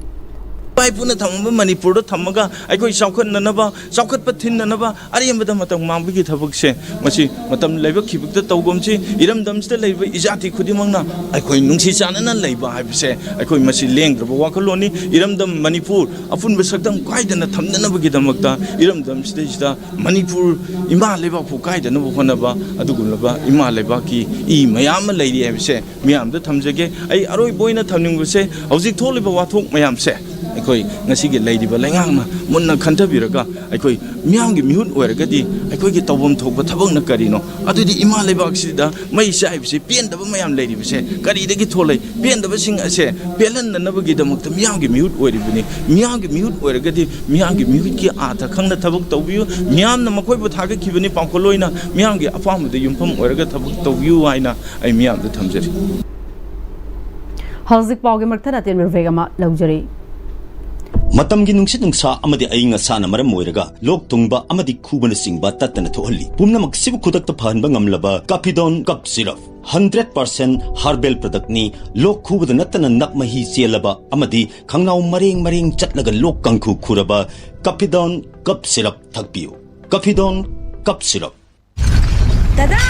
ꯏꯄꯥ ꯏꯄꯨꯅ ꯊꯝꯃꯝꯕ ꯃꯅꯤꯄꯨꯔꯗ ꯊꯝꯃꯒ ꯑꯩꯈꯣꯏ ꯆꯥꯎꯈꯠꯅꯅꯕ, ꯆꯥꯎꯈꯠꯄ ꯊꯤꯟꯅꯅꯕ ꯑꯔꯦꯝꯕꯗ ꯃꯇꯝ ꯃꯥꯡꯕꯒꯤ ꯊꯕꯛꯁꯦ, ꯃꯁꯤ ꯃꯇꯝ ꯂꯥꯏꯕꯛ ꯊꯤꯕꯗ ꯇꯧꯒꯨꯝꯁꯤ꯫ ꯏꯔꯝꯗꯝꯁꯤꯗ ꯂꯩꯔꯤꯕ ꯏꯖꯥꯇꯤ ꯈꯨꯗꯤꯡꯃꯛꯅ ꯑꯩꯈꯣꯏ ꯅꯨꯡꯁꯤ ꯆꯥꯟꯅꯅ ꯂꯩꯕ ꯍꯥꯏꯕꯁꯦ ꯑꯩꯈꯣꯏ ꯃꯁꯤ ꯂꯦꯡꯗ꯭ꯔꯕ ꯋꯥꯈꯜꯂꯣꯟꯅꯤ꯫ ꯏꯔꯝꯗꯝ ꯃꯅꯤꯄꯨꯔ ꯑꯄꯨꯟꯕ ꯁꯛꯇꯝ ꯀꯥꯏꯗꯅ ꯊꯝꯅꯅꯕꯒꯤꯗꯃꯛꯇ ꯏꯔꯝꯗꯝꯁꯤꯗꯩꯁꯤꯗ ꯃꯅꯤꯄꯨꯔ ꯏꯃꯥ ꯂꯩꯕꯥꯛꯄꯨ ꯀꯥꯏꯗꯅꯕ ꯍꯣꯠꯅꯕ ꯑꯗꯨꯒꯨꯝꯂꯕ ꯏꯃꯥ ꯂꯩꯕꯥꯛꯀꯤ ꯏ ꯃꯌꯥꯝ ꯑꯃ ꯂꯩꯔꯤ ꯍꯥꯏꯕꯁꯦ ꯃꯤꯌꯥꯝꯗ ꯊꯝꯖꯒꯦ꯫ ꯑꯩ ꯑꯔꯣꯏꯕ ꯑꯣꯏꯅ ꯊꯝꯅꯤꯡꯕꯁꯦ, ꯍꯧꯖꯤꯛ ꯊꯣꯛꯂꯤꯕ ꯋꯥꯊꯣꯛ ꯃꯌꯥꯝꯁꯦ ꯑꯩꯈꯣꯏ ꯉꯁꯤꯒꯤ ꯂꯩꯔꯤꯕ ꯂꯩꯉꯥꯛꯅ ꯃꯨꯟꯅ ꯈꯟꯊꯕꯤꯔꯒ, ꯑꯩꯈꯣꯏ ꯃꯤꯌꯥꯝꯒꯤ ꯃꯤꯍꯨꯠ ꯑꯣꯏꯔꯒꯗꯤ ꯑꯩꯈꯣꯏꯒꯤ ꯇꯧꯐꯝ ꯊꯣꯛꯄ ꯊꯕꯛꯅ ꯀꯔꯤꯅꯣ? ꯑꯗꯨꯗꯤ ꯏꯃꯥ ꯂꯩꯕꯥꯛꯁꯤꯗ ꯃꯩ ꯆꯥꯏꯕꯁꯤ ꯄꯦꯟꯗꯕ ꯃꯌꯥꯝ ꯂꯩꯔꯤꯕꯁꯦ ꯀꯔꯤꯗꯒꯤ ꯊꯣꯛꯂꯛꯏ? ꯄꯦꯟꯗꯕꯁꯤꯡ ꯑꯁꯦ ꯄꯦꯜꯍꯟꯅꯅꯕꯒꯤꯗꯃꯛꯇ ꯃꯤꯌꯥꯝꯒꯤ ꯃꯤꯍꯨꯠ ꯑꯣꯏꯔꯤꯕꯅꯤ꯫ ꯃꯤꯌꯥꯝꯒꯤ ꯃꯤꯍꯨꯠ ꯑꯣꯏꯔꯒꯗꯤ ꯃꯤꯌꯥꯝꯒꯤ ꯃꯤꯍꯨꯠꯀꯤ ꯑꯥꯔꯊ ꯈꯪꯅ ꯊꯕꯛ ꯇꯧꯕꯤꯌꯨ꯫ ꯃꯤꯌꯥꯝꯅ ꯃꯈꯣꯏꯕꯨ ꯊꯥꯒꯠꯈꯤꯕꯅꯤ ꯄꯥꯡꯈꯣꯜ ꯑꯣꯏꯅ, ꯃꯤꯌꯥꯝꯒꯤ ꯑꯄꯥꯝꯕꯗ ꯌꯨꯝꯐꯝ ꯑꯣꯏꯔꯒ ꯊꯕꯛ ꯇꯧꯕꯤꯌꯨ ꯍꯥꯏꯅ ꯑꯩ ꯃꯤꯌꯥꯝꯗ ꯊꯝꯖꯔꯤ꯫ ꯍꯧꯖꯤꯛ ꯄꯥꯎꯒꯤ ꯃꯔꯛꯊꯠꯅ ꯑꯇꯦꯟꯕ ꯕ꯭ꯔꯦꯛ ꯑꯃ ꯂꯧꯖꯔꯤ꯫ ꯃꯇꯝꯒꯤ ꯅꯨꯡꯁꯤꯠ ꯅꯨꯡꯁꯥ ꯑꯃꯗꯤ ꯑꯏꯪ ꯑꯁꯥꯅ ꯃꯔꯝ ꯑꯣꯏꯔꯒ ꯂꯣꯛ ꯊꯨꯡꯕ ꯑꯃꯗꯤ ꯈꯨꯕꯅꯆꯤꯡꯕ ꯇꯠꯇꯅ ꯊꯣꯛꯍꯜꯂꯤ꯫ ꯄꯨꯝꯅꯃꯛꯁꯤꯕꯨ ꯈꯨꯗꯛꯇ ꯐꯍꯟꯕ ꯉꯝꯂꯕ ꯀꯥꯐꯤꯗꯣꯟ ꯀꯞ ꯁꯤꯔꯞ, ꯍꯟꯗ꯭ꯔꯦꯠ ꯄꯥꯔꯁꯦꯟ ꯍꯥꯔꯕꯦꯜ ꯄ꯭ꯔꯗꯛꯅꯤ꯫ ꯂꯣꯛ ꯈꯨꯕꯗ ꯅꯠꯇꯅ ꯅꯞ ꯃꯍꯤ ꯆꯦꯜꯂꯕ ꯑꯃꯗꯤ ꯈꯪꯅꯥꯎ ꯃꯔꯦꯡ ꯃꯔꯦꯡ ꯆꯠꯂꯒ ꯂꯣꯛ ꯀꯥꯡꯈꯨ ꯈꯨꯔꯕ ꯀꯥꯐꯤꯗꯣꯟ ꯀꯞ ꯁꯤꯔꯞ ꯊꯛꯄꯤꯌꯨ꯫ ꯀꯥꯐꯤꯗꯣꯟ ꯀꯞ ꯁꯤꯔꯞ꯫ ꯗꯗꯥ!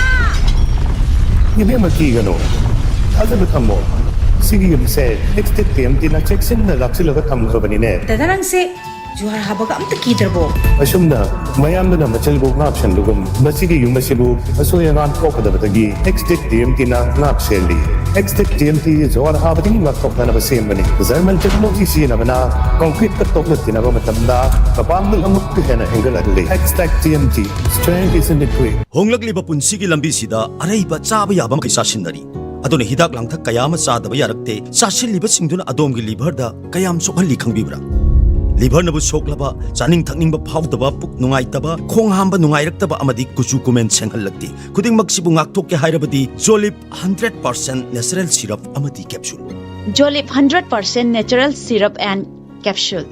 ꯏꯕꯦꯝꯃ, ꯀꯤꯒꯅꯨ, ꯊꯥꯖꯕ ꯊꯝꯃꯣ꯫ ꯁꯤꯒꯤ ꯌꯨꯝꯁꯦ ꯑꯦꯛꯁꯇꯦꯛ ꯇꯤ ꯑꯦꯝ ꯇꯤꯅ ꯆꯦꯛꯁꯤꯟꯅ ꯂꯥꯛꯁꯤꯜꯂꯒ ꯊꯝꯈ꯭ꯔꯕꯅꯤꯅꯦ꯫ ꯗꯗꯥ, ꯅꯪꯁꯦ ꯖꯨꯍꯥꯔ ꯍꯥꯕꯒ ꯑꯝꯇ ꯀꯤꯗ꯭ꯔꯕꯣ? ꯑꯁꯨꯝꯅ ꯃꯌꯥꯝꯗꯨꯅ ꯃꯆꯜꯕꯨ ꯉꯥꯛ ꯁꯦꯟꯕꯒꯨꯝ, ꯃꯁꯤꯒꯤ ꯌꯨꯝ ꯑꯁꯤꯕꯨ ꯑꯁꯣꯏ ꯑꯉꯥꯝ ꯊꯣꯛꯀꯗꯕꯗꯒꯤ ꯑꯦꯛꯁꯇꯦꯛ ꯇꯤ ꯑꯦꯝ ꯇꯤꯅ ꯉꯥꯛ ꯁꯦꯜꯂꯤ꯫ ꯑꯦꯛꯁꯇꯦꯛ ꯇꯤ ꯑꯦꯝ ꯇꯤ ꯖꯨꯍꯥꯔ ꯍꯥꯕꯗꯒꯤ ꯉꯥꯛꯊꯣꯛꯅꯅꯕ ꯁꯦꯝꯕꯅꯤ꯫ ꯖꯔꯃꯟ ꯇꯦꯛꯅꯣꯂꯣꯖꯤ ꯁꯤꯖꯤꯟꯅꯕꯅ ꯀꯣꯟꯀ꯭ꯔꯤꯠꯀ ꯇꯣꯛꯅ ꯇꯤꯟꯅꯕ ꯃꯇꯝꯗ ꯃꯄꯥꯡꯒꯜ ꯑꯃꯨꯛꯀ ꯍꯦꯟꯅ ꯍꯦꯟꯒꯠꯍꯜꯂꯤ꯫ ꯑꯦꯛꯁꯇꯦꯛ T M T, strength is in the grit. ꯍꯣꯡꯂꯛꯂꯤꯕ ꯄꯨꯟꯁꯤꯒꯤ ꯂꯝꯕꯤꯁꯤꯗ ꯑꯔꯩꯕ ꯆꯥꯕ ꯌꯥꯕ ꯃꯈꯩ ꯆꯥꯁꯤꯟꯅꯔꯤ꯫ ꯑꯗꯨꯅ ꯍꯤꯗꯥꯛ ꯂꯥꯡꯊꯛ ꯀꯌꯥ ꯑꯃ ꯆꯥꯗꯕ ꯌꯥꯔꯛꯇꯦ꯫ ꯆꯥꯁꯤꯜꯂꯤꯕꯁꯤꯡꯗꯨꯅ ꯑꯗꯣꯝꯒꯤ ꯂꯤꯚꯔꯗ ꯀꯌꯥꯝ ꯁꯣꯛꯍꯜꯂꯤ ꯈꯪꯕꯤꯕ꯭ꯔꯥ? ꯂꯤꯚꯔꯅꯕꯨ ꯁꯣꯛꯂꯕ, ꯆꯥꯅꯤꯡ ꯊꯛꯅꯤꯡꯕ ꯐꯥꯎꯗꯕ, ꯄꯨꯛ ꯅꯨꯡꯉꯥꯏꯇꯕ, ꯈꯣꯡ ꯍꯥꯝꯕ ꯅꯨꯡꯉꯥꯏꯔꯛꯇꯕ ꯑꯃꯗꯤ ꯀꯨꯆꯨ ꯀꯨꯃꯦꯟ ꯁꯦꯡꯍꯜꯂꯛꯇꯦ꯫ ꯈꯨꯗꯤꯡꯃꯛꯁꯤꯕꯨ ꯉꯥꯛꯊꯣꯛꯀꯦ ꯍꯥꯏꯔꯕꯗꯤ ꯖꯣꯂꯤꯞ ꯍꯟꯗ꯭ꯔꯦꯠ ꯄꯥꯔꯁꯦꯟ ꯅꯦꯆꯔꯦꯜ ꯁꯤꯔꯞ ꯑꯃꯗꯤ capsule. Jolip hundred percent natural syrup and capsule.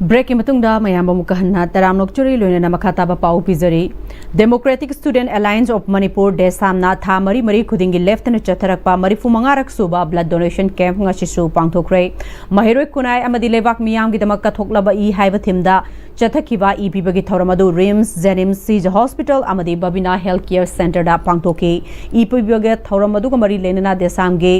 ꯕ꯭ꯔꯦꯛꯀꯤ ꯃꯇꯨꯡꯗ ꯃꯌꯥꯝ ꯑꯃꯨꯛꯀ ꯍꯟꯅ ꯇꯔꯥꯝꯅ ꯑꯣꯛꯆꯔꯤ, ꯂꯣꯏꯅꯅ ꯃꯈꯥ ꯇꯥꯕ ꯄꯥꯎ ꯄꯤꯖꯔꯤ꯫ Democratic Student Alliance of Manipur, ꯗꯦꯁꯥꯝꯅ ꯊꯥ ꯃꯔꯤ ꯃꯔꯤ ꯈꯨꯗꯤꯡꯒꯤ ꯂꯦꯞꯇꯅ ꯆꯠꯊꯔꯛꯄ ꯃꯔꯤꯐꯨ ꯃꯉꯥꯔꯛ ꯁꯨꯕ blood donation camp ꯉꯁꯤꯁꯨ ꯄꯥꯡꯊꯣꯛꯈ꯭ꯔꯦ꯫ ꯃꯍꯩꯔꯣꯏ ꯈꯨꯟꯅꯥꯏ ꯑꯃꯗꯤ ꯂꯩꯕꯥꯛ ꯃꯤꯌꯥꯝꯒꯤꯗꯃꯛ ꯀꯠꯊꯣꯛꯂꯕ ꯏ ꯍꯥꯏꯕ theme ꯗ ꯆꯠꯊꯈꯤꯕ ꯏ ꯄꯤꯕꯒꯤ ꯊꯧꯔꯝ ꯑꯗꯨ RIMS, JNIMS, CG Hospital ꯑꯃꯗꯤ Babina Health Care Centre ꯗ ꯄꯥꯡꯊꯣꯛꯈꯤ꯫ ꯏ ꯄꯤꯕꯒꯤ ꯊꯧꯔꯝ ꯑꯗꯨꯒ ꯃꯔꯤ ꯂꯩꯅꯅ ꯗꯦꯁꯥꯝꯒꯤ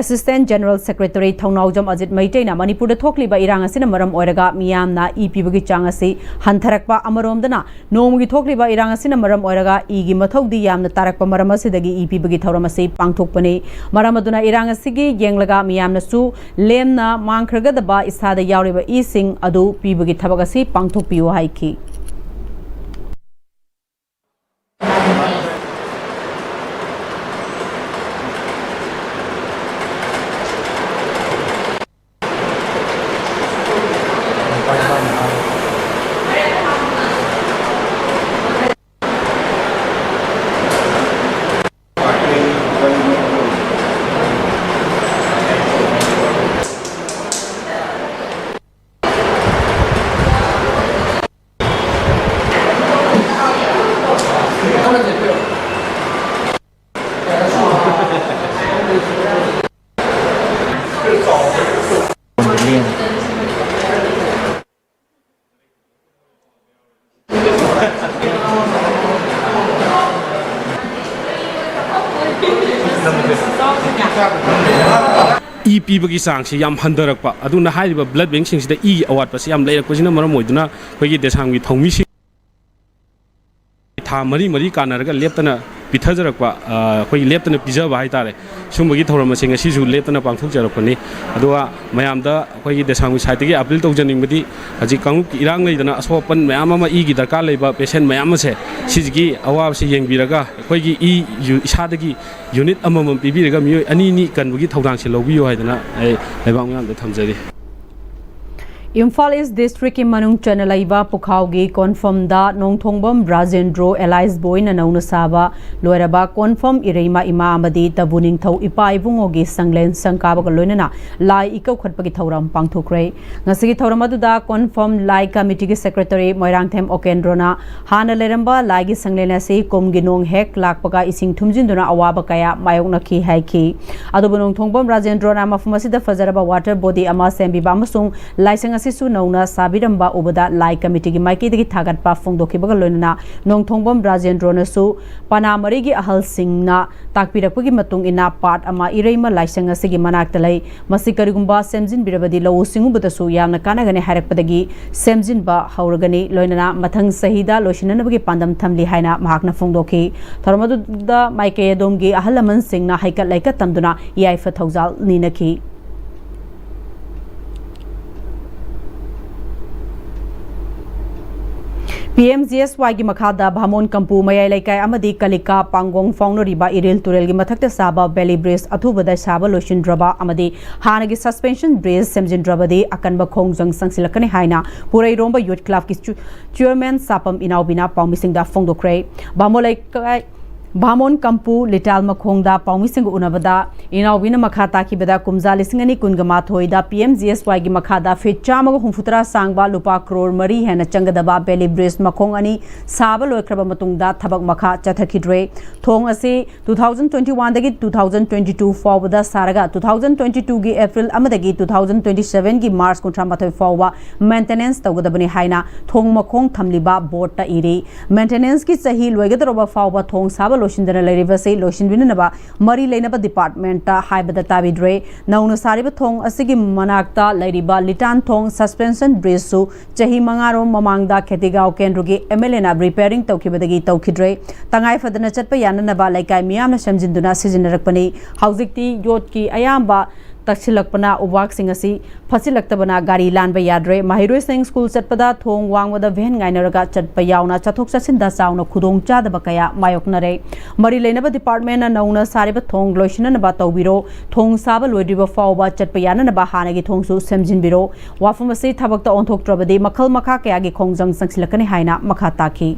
Assistant General Secretary ꯊꯧꯅꯥꯎꯖꯝ ꯑꯖꯤꯠ ꯃꯩꯇꯩꯅ ꯃꯅꯤꯄꯨꯔꯗ ꯊꯣꯛꯂꯤꯕ ꯏꯔꯥꯡ ꯑꯁꯤꯅ ꯃꯔꯝ ꯑꯣꯏꯔꯒ ꯃꯤꯌꯥꯝꯅ ꯏ ꯄꯤꯕꯒꯤ ꯆꯥꯡ ꯑꯁꯤ ꯍꯟꯊꯔꯛꯄ, ꯑꯃꯔꯣꯝꯗꯅ ꯅꯣꯡꯃꯒꯤ ꯊꯣꯛꯂꯤꯕ ꯏꯔꯥꯡ ꯑꯁꯤꯅ ꯃꯔꯝ ꯑꯣꯏꯔꯒ ꯏꯒꯤ ꯃꯊꯧꯗꯤ ꯌꯥꯝꯅ ꯇꯥꯔꯛꯄ ꯃꯔꯝ ꯑꯁꯤꯗꯒꯤ ꯏ ꯄꯤꯕꯒꯤ ꯊꯧꯔꯝ ꯑꯁꯤ ꯄꯥꯡꯊꯣꯛꯄꯅꯤ꯫ ꯃꯔꯝ ꯑꯗꯨꯅ ꯏꯔꯥꯡ ꯑꯁꯤꯒꯤ ꯌꯦꯡꯂꯒ ꯃꯤꯌꯥꯝꯅꯁꯨ ꯂꯦꯝꯅ ꯃꯥꯡꯈ꯭ꯔꯒꯗꯕ ꯏꯁꯥꯗ ꯌꯥꯎꯔꯤꯕ ꯏꯁꯤꯡ ꯑꯗꯨ ꯄꯤꯕꯒꯤ ꯊꯕꯛ ꯑꯁꯤ ꯄꯥꯡꯊꯣꯛꯄꯤꯌꯨ ꯍꯥꯏꯈꯤ꯫ ꯏ ꯄꯤꯕꯒꯤ ꯆꯥꯡꯁꯤ ꯌꯥꯝ ꯍꯟꯊꯔꯛꯄ, ꯑꯗꯨꯅ ꯍꯥꯏꯔꯤꯕ blood bankꯁꯤꯡꯁꯤꯗ ꯏꯒꯤ ꯑꯋꯥꯠꯄꯁꯤ ꯌꯥꯝ ꯂꯩꯔꯛꯄꯁꯤꯅ ꯃꯔꯝ ꯑꯣꯏꯗꯨꯅ ꯑꯩꯈꯣꯏꯒꯤ ꯗꯦꯁꯥꯝꯒꯤ ꯊꯧꯃꯤꯁꯤꯡ ꯊꯥ ꯃꯔꯤ ꯃꯔꯤ ꯀꯥꯟꯅꯔꯒ ꯂꯦꯞꯇꯅ ꯄꯤꯊꯖꯔꯛꯄ, ꯑ, ꯑꯩꯈꯣꯏꯒꯤ ꯂꯦꯞꯇꯅ ꯄꯤꯖꯕ ꯍꯥꯏꯇꯥꯔꯦ, ꯁꯨꯝꯕꯒꯤ ꯊꯧꯔꯝ ꯑꯁꯤ ꯉꯁꯤꯁꯨ ꯂꯦꯞꯇꯅ ꯄꯥꯡꯊꯣꯛꯆꯔꯛꯄꯅꯤ꯫ ꯑꯗꯨꯒ ꯃꯌꯥꯝꯗ ꯑꯩꯈꯣꯏꯒꯤ ꯗꯦꯁꯥꯝꯒꯤ side ꯇꯒꯤ appeal ꯇꯧꯖꯅꯤꯡꯕꯗꯤ, ꯍꯧꯖꯤꯛ ꯀꯥꯡꯂꯨꯞꯀꯤ ꯏꯔꯥꯡ ꯂꯩꯗꯅ ꯑꯁꯣꯛ ꯑꯄꯟ ꯃꯌꯥꯝ ꯑꯃ, ꯏꯒꯤ ꯗꯔꯀꯥꯔ ꯂꯩꯕ patient ꯃꯌꯥꯝ ꯑꯁꯦ, ꯁꯤꯁꯤꯒꯤ ꯑꯋꯥꯕꯁꯤ ꯌꯦꯡꯕꯤꯔꯒ ꯑꯩꯈꯣꯏꯒꯤ ꯏ ꯌꯨ-, ꯏꯁꯥꯗꯒꯤ unit ꯑꯃꯃꯝ ꯄꯤꯕꯤꯔꯒ ꯃꯤꯑꯣꯏ ꯑꯅꯤ ꯑꯅꯤ ꯀꯟꯕꯒꯤ ꯊꯧꯗꯥꯡꯁꯤ ꯂꯧꯕꯤꯌꯨ ꯍꯥꯏꯗꯅ ꯑꯩ ꯂꯩꯕꯥꯛ ꯃꯤꯌꯥꯝꯗ ꯊꯝꯖꯔꯤ꯫ ꯏꯝꯐꯥꯜ ꯏꯁ ꯗꯤꯁꯇ꯭ꯔꯤꯛꯀꯤ ꯃꯅꯨꯡ ꯆꯟꯅ ꯂꯩꯕ ꯄꯨꯈꯥꯎꯒꯤ ꯀꯣꯟꯐꯝꯗ ꯅꯣꯡꯊꯣꯡꯕꯝ ꯔꯥꯖꯦꯟꯗ꯭ꯔꯣ alias ꯕꯣꯏꯅ ꯅꯧꯅ ꯁꯥꯕ ꯂꯣꯏꯔꯕ ꯀꯣꯟꯐꯝ ꯏꯔꯩꯃ ꯏꯃꯥ ꯑꯃꯗꯤ ꯇꯕꯨ ꯅꯤꯡꯊꯧ ꯏꯄꯥ ꯏꯕꯨꯡꯉꯣꯒꯤ ꯁꯪꯂꯦꯟ ꯁꯪꯀꯥꯕꯒ ꯂꯣꯏꯅꯅ ꯂꯥꯏ ꯏꯀꯧꯈꯠꯄꯒꯤ ꯊꯧꯔꯝ ꯄꯥꯡꯊꯣꯛꯈ꯭ꯔꯦ꯫ ꯉꯁꯤꯒꯤ ꯊꯧꯔꯝ ꯑꯗꯨꯗ ꯀꯣꯟꯐꯝ ꯂꯥꯏ ꯀꯃꯤꯇꯤꯒꯤ ꯁꯦꯀ꯭ꯔꯦꯇꯔꯤ ꯃꯣꯏꯔꯥꯡꯊꯦꯝ ꯑꯣꯀꯦꯟꯗ꯭ꯔꯣꯅ ꯍꯥꯟꯅ ꯂꯩꯔꯝꯕ ꯂꯥꯏꯒꯤ ꯁꯪꯂꯦꯟ ꯑꯁꯤ ꯀꯨꯝꯒꯤ ꯅꯣꯡ ꯍꯦꯛ ꯂꯥꯛꯄꯒ ꯏꯁꯤꯡ ꯊꯨꯝꯖꯤꯟꯗꯨꯅ ꯑꯋꯥꯕ ꯀꯌꯥ ꯃꯥꯌꯣꯛꯅꯈꯤ ꯍꯥꯏꯈꯤ꯫ ꯑꯗꯨꯕꯨ ꯅꯣꯡꯊꯣꯡꯕꯝ ꯔꯥꯖꯦꯟꯗ꯭ꯔꯣꯅ ꯃꯐꯝ ꯑꯁꯤꯗ ꯐꯖꯔꯕ water body ꯑꯃ ꯁꯦꯝꯕꯤꯕ ꯑꯃꯁꯨꯡ ꯂꯥꯏꯁꯪ ꯑꯁꯤꯁꯨ ꯅꯧꯅ ꯁꯥꯕꯤꯔꯝꯕ ꯎꯕꯗ ꯂꯥꯏ ꯀꯃꯤꯇꯤꯒꯤ ꯃꯥꯏꯀꯩꯗꯒꯤ ꯊꯥꯒꯠꯄ ꯐꯣꯡꯗꯣꯛꯈꯤꯕꯒ ꯂꯣꯏꯅꯅ ꯅꯣꯡꯊꯣꯡꯕꯝ ꯔꯥꯖꯦꯟꯗ꯭ꯔꯣꯅꯁꯨ ꯄꯅꯥ ꯃꯔꯤꯒꯤ ꯑꯍꯜꯁꯤꯡꯅ ꯇꯥꯛꯄꯤꯔꯛꯄꯒꯤ ꯃꯇꯨꯡ ꯏꯟꯅ ꯄꯥꯠ ꯑꯃ ꯏꯔꯩꯃ ꯂꯥꯏꯁꯪ ꯑꯁꯤꯒꯤ ꯃꯅꯥꯛꯇ ꯂꯩ꯫ ꯃꯁꯤ ꯀꯔꯤꯒꯨꯝꯕ ꯁꯦꯝꯖꯤꯟꯕꯤꯔꯕꯗꯤ ꯂꯧꯎ ꯁꯤꯡꯎꯕꯗꯁꯨ ꯌꯥꯝꯅ ꯀꯥꯟꯅꯒꯅꯤ ꯍꯥꯏꯔꯛꯄꯗꯒꯤ ꯁꯦꯝꯖꯤꯟꯕ ꯍꯧꯔꯒꯅꯤ꯫ ꯂꯣꯏꯅꯅ ꯃꯊꯪ ꯆꯍꯤꯗ ꯂꯣꯏꯁꯤꯟꯅꯅꯕꯒꯤ ꯄꯥꯟꯗꯝ ꯊꯝꯂꯤ ꯍꯥꯏꯅ ꯃꯍꯥꯛꯅ ꯐꯣꯡꯗꯣꯛꯈꯤ꯫ ꯊꯧꯔꯝ ꯑꯗꯨꯗ ꯃꯥꯏꯀꯩ ꯑꯗꯣꯝꯒꯤ ꯑꯍꯜ ꯂꯃꯟꯁꯤꯡꯅ ꯍꯩꯀꯠ ꯂꯩꯀꯠ ꯇꯝꯗꯨꯅ ꯌꯥꯏꯐ ꯊꯧꯖꯥꯜ ꯅꯤꯅꯈꯤ꯫ ꯄꯤ ꯑꯦꯝ ꯖꯤ ꯑꯦꯁ ꯋꯥꯏꯒꯤ ꯃꯈꯥꯗ ꯚꯥꯃꯣꯟ ꯀꯝꯄꯨ ꯃꯌꯥꯏ ꯂꯩꯀꯥꯏ ꯑꯃꯗꯤ ꯀꯂꯤꯀꯥ ꯄꯥꯡꯒꯣꯡ ꯐꯥꯎꯅꯔꯤꯕ ꯏꯔꯤꯜ ꯇꯨꯔꯦꯜꯒꯤ ꯃꯊꯛꯇ ꯁꯥꯕ valley bridge ꯑꯊꯨꯕꯗ ꯁꯥꯕ ꯂꯣꯏꯁꯤꯟꯗ꯭ꯔꯕ ꯑꯃꯗꯤ ꯍꯥꯟꯅꯒꯤ suspension bridge ꯁꯦꯝꯖꯤꯟꯗ꯭ꯔꯕꯗꯤ ꯑꯀꯟꯕ ꯈꯣꯡꯖꯪ ꯆꯪꯁꯤꯜꯂꯛꯀꯅꯤ ꯍꯥꯏꯅ ꯄꯨꯔꯩꯔꯣꯝꯕ youth clubꯀꯤ ꯆꯨ-, chairman ꯁꯥꯄꯝ ꯏꯅꯥꯎꯕꯤꯅ ꯄꯥꯎꯃꯤꯁꯤꯡꯗ ꯐꯣꯡꯗꯣꯛꯈ꯭ꯔꯦ꯫ ꯚꯥꯃꯣꯟ ꯂꯩꯀꯥꯏ ꯚꯥꯃꯣꯟ ꯀꯝꯄꯨ ꯂꯤꯇꯥꯜ ꯃꯈꯣꯡꯗ ꯄꯥꯎꯃꯤꯁꯤꯡꯒ ꯎꯅꯕꯗ ꯏꯅꯥꯎꯕꯤꯅ ꯃꯈꯥ ꯇꯥꯈꯤꯕꯗ ꯀꯨꯝꯖꯥ ꯂꯤꯁꯤꯡ ꯑꯅꯤ ꯀꯨꯟꯒ ꯃꯥꯊꯣꯏꯗ ꯄꯤ ꯑꯦꯝ ꯖꯤ ꯑꯦꯁ ꯋꯥꯏꯒꯤ ꯃꯈꯥꯗ ꯐꯤꯠ ꯆꯥꯝꯃꯒ ꯍꯨꯝꯐꯨꯇꯔꯥ ꯁꯥꯡꯕ ꯂꯨꯄꯥ ꯀ꯭ꯔꯣꯔ ꯃꯔꯤ ꯍꯦꯟꯅ ꯆꯪꯒꯗꯕ valley bridge ꯃꯈꯣꯡ ꯑꯅꯤ ꯁꯥꯕ ꯂꯣꯏꯈ꯭ꯔꯕ ꯃꯇꯨꯡꯗ ꯊꯕꯛ ꯃꯈꯥ ꯆꯠꯊꯈꯤꯗ꯭ꯔꯦ꯫ ꯊꯣꯡ ꯑꯁꯤ two thousand twenty one ꯗꯒꯤ two thousand twenty two ꯐꯥꯎꯕꯗ ꯁꯥꯔꯒ two thousand twenty two ꯒꯤ April ꯑꯃꯗꯒꯤ two thousand twenty seven ꯒꯤ March ꯀꯨꯟꯊ꯭ꯔꯥ ꯃꯥꯊꯣꯏ ꯐꯥꯎꯕ maintenance ꯇꯧꯒꯗꯕꯅꯤ ꯍꯥꯏꯅ ꯊꯣꯡ ꯃꯈꯣꯡ ꯊꯝꯂꯤꯕ boardꯇ ꯏꯔꯤ꯫ Maintenanceꯀꯤ ꯆꯍꯤ ꯂꯣꯏꯒꯗꯧꯔꯕ ꯐꯥꯎꯕ ꯊꯣꯡ ꯁꯥꯕ ꯂꯣꯏꯁꯤꯟꯗꯅ ꯂꯩꯔꯤꯕꯁꯤ ꯂꯣꯏꯁꯤꯟꯕꯤꯅꯅꯕ ꯃꯔꯤ ꯂꯩꯅꯕ departmentꯇ ꯍꯥꯏꯕꯗ ꯇꯥꯕꯤꯗ꯭ꯔꯦ꯫ ꯅꯧꯅ ꯁꯥꯔꯤꯕ ꯊꯣꯡ ꯑꯁꯤꯒꯤ ꯃꯅꯥꯛꯇ ꯂꯩꯔꯤꯕ ꯂꯤꯇꯥꯟ ꯊꯣꯡ suspension bridgeꯁꯨ ꯆꯍꯤ ꯃꯉꯥꯔꯣꯝ ꯃꯃꯥꯡꯗ ꯈꯦꯇꯤꯒꯥꯎ ꯀꯦꯟꯗ꯭ꯔꯒꯤ M L Aꯅ repairing ꯇꯧꯈꯤꯕꯗꯒꯤ ꯇꯧꯈꯤꯗ꯭ꯔꯦ꯫ ꯇꯉꯥꯏ ꯐꯗꯅ ꯆꯠꯄ ꯌꯥꯅꯅꯕ ꯂꯩꯀꯥꯏ ꯃꯤꯌꯥꯝꯅ ꯁꯦꯝꯖꯤꯟꯗꯨꯅ ꯁꯤꯖꯤꯟꯅꯔꯛꯄꯅꯤ꯫ ꯍꯧꯖꯤꯛꯇꯤ ꯌꯣꯠꯀꯤ ꯑꯌꯥꯝꯕ ꯇꯛꯁꯤꯜꯂꯛꯄꯅ ꯎꯕꯥꯛꯁꯤꯡ ꯑꯁꯤ ꯐꯠꯆꯤꯜꯂꯛꯇꯕꯅ ꯒꯥꯔꯤ ꯂꯥꯟꯕ ꯌꯥꯗ꯭ꯔꯦ꯫ ꯃꯍꯩꯔꯣꯏꯁꯤꯡ ꯁ꯭ꯀꯨꯜ ꯆꯠꯄꯗ ꯊꯣꯡ ꯋꯥꯡꯃꯗ ꯚꯦꯟ ꯉꯥꯏꯅꯔꯒ ꯆꯠꯄ ꯌꯥꯎꯅ ꯆꯠꯊꯣꯛ ꯆꯠꯁꯤꯟꯗ ꯆꯥꯎꯅ ꯈꯨꯗꯣꯡꯆꯥꯗꯕ ꯀꯌꯥ ꯃꯥꯌꯣꯛꯅꯔꯦ꯫ ꯃꯔꯤ ꯂꯩꯅꯕ ꯗꯤꯄꯥꯔꯠꯃꯦꯟꯅ ꯅꯧꯅ ꯁꯥꯔꯤꯕ ꯊꯣꯡ ꯂꯣꯏꯁꯤꯟꯅꯅꯕ ꯇꯧꯕꯤꯔꯣ꯫ ꯊꯣꯡ ꯁꯥꯕ ꯂꯣꯏꯗ꯭ꯔꯤꯕ ꯐꯥꯎꯕ ꯆꯠꯄ ꯌꯥꯅꯅꯕ ꯍꯥꯟꯅꯒꯤ ꯊꯣꯡꯁꯨ ꯁꯦꯝꯖꯤꯟꯕꯤꯔꯣ꯫ ꯋꯥꯐꯝ ꯑꯁꯤ ꯊꯕꯛꯇ ꯑꯣꯟꯊꯣꯛꯇ꯭ꯔꯕꯗꯤ ꯃꯈꯜ ꯃꯈꯥ ꯀꯌꯥꯒꯤ ꯈꯣꯡꯖꯪ ꯆꯪꯁꯤꯜꯂꯛꯀꯅꯤ ꯍꯥꯏꯅ ꯃꯈꯥ ꯇꯥꯈꯤ꯫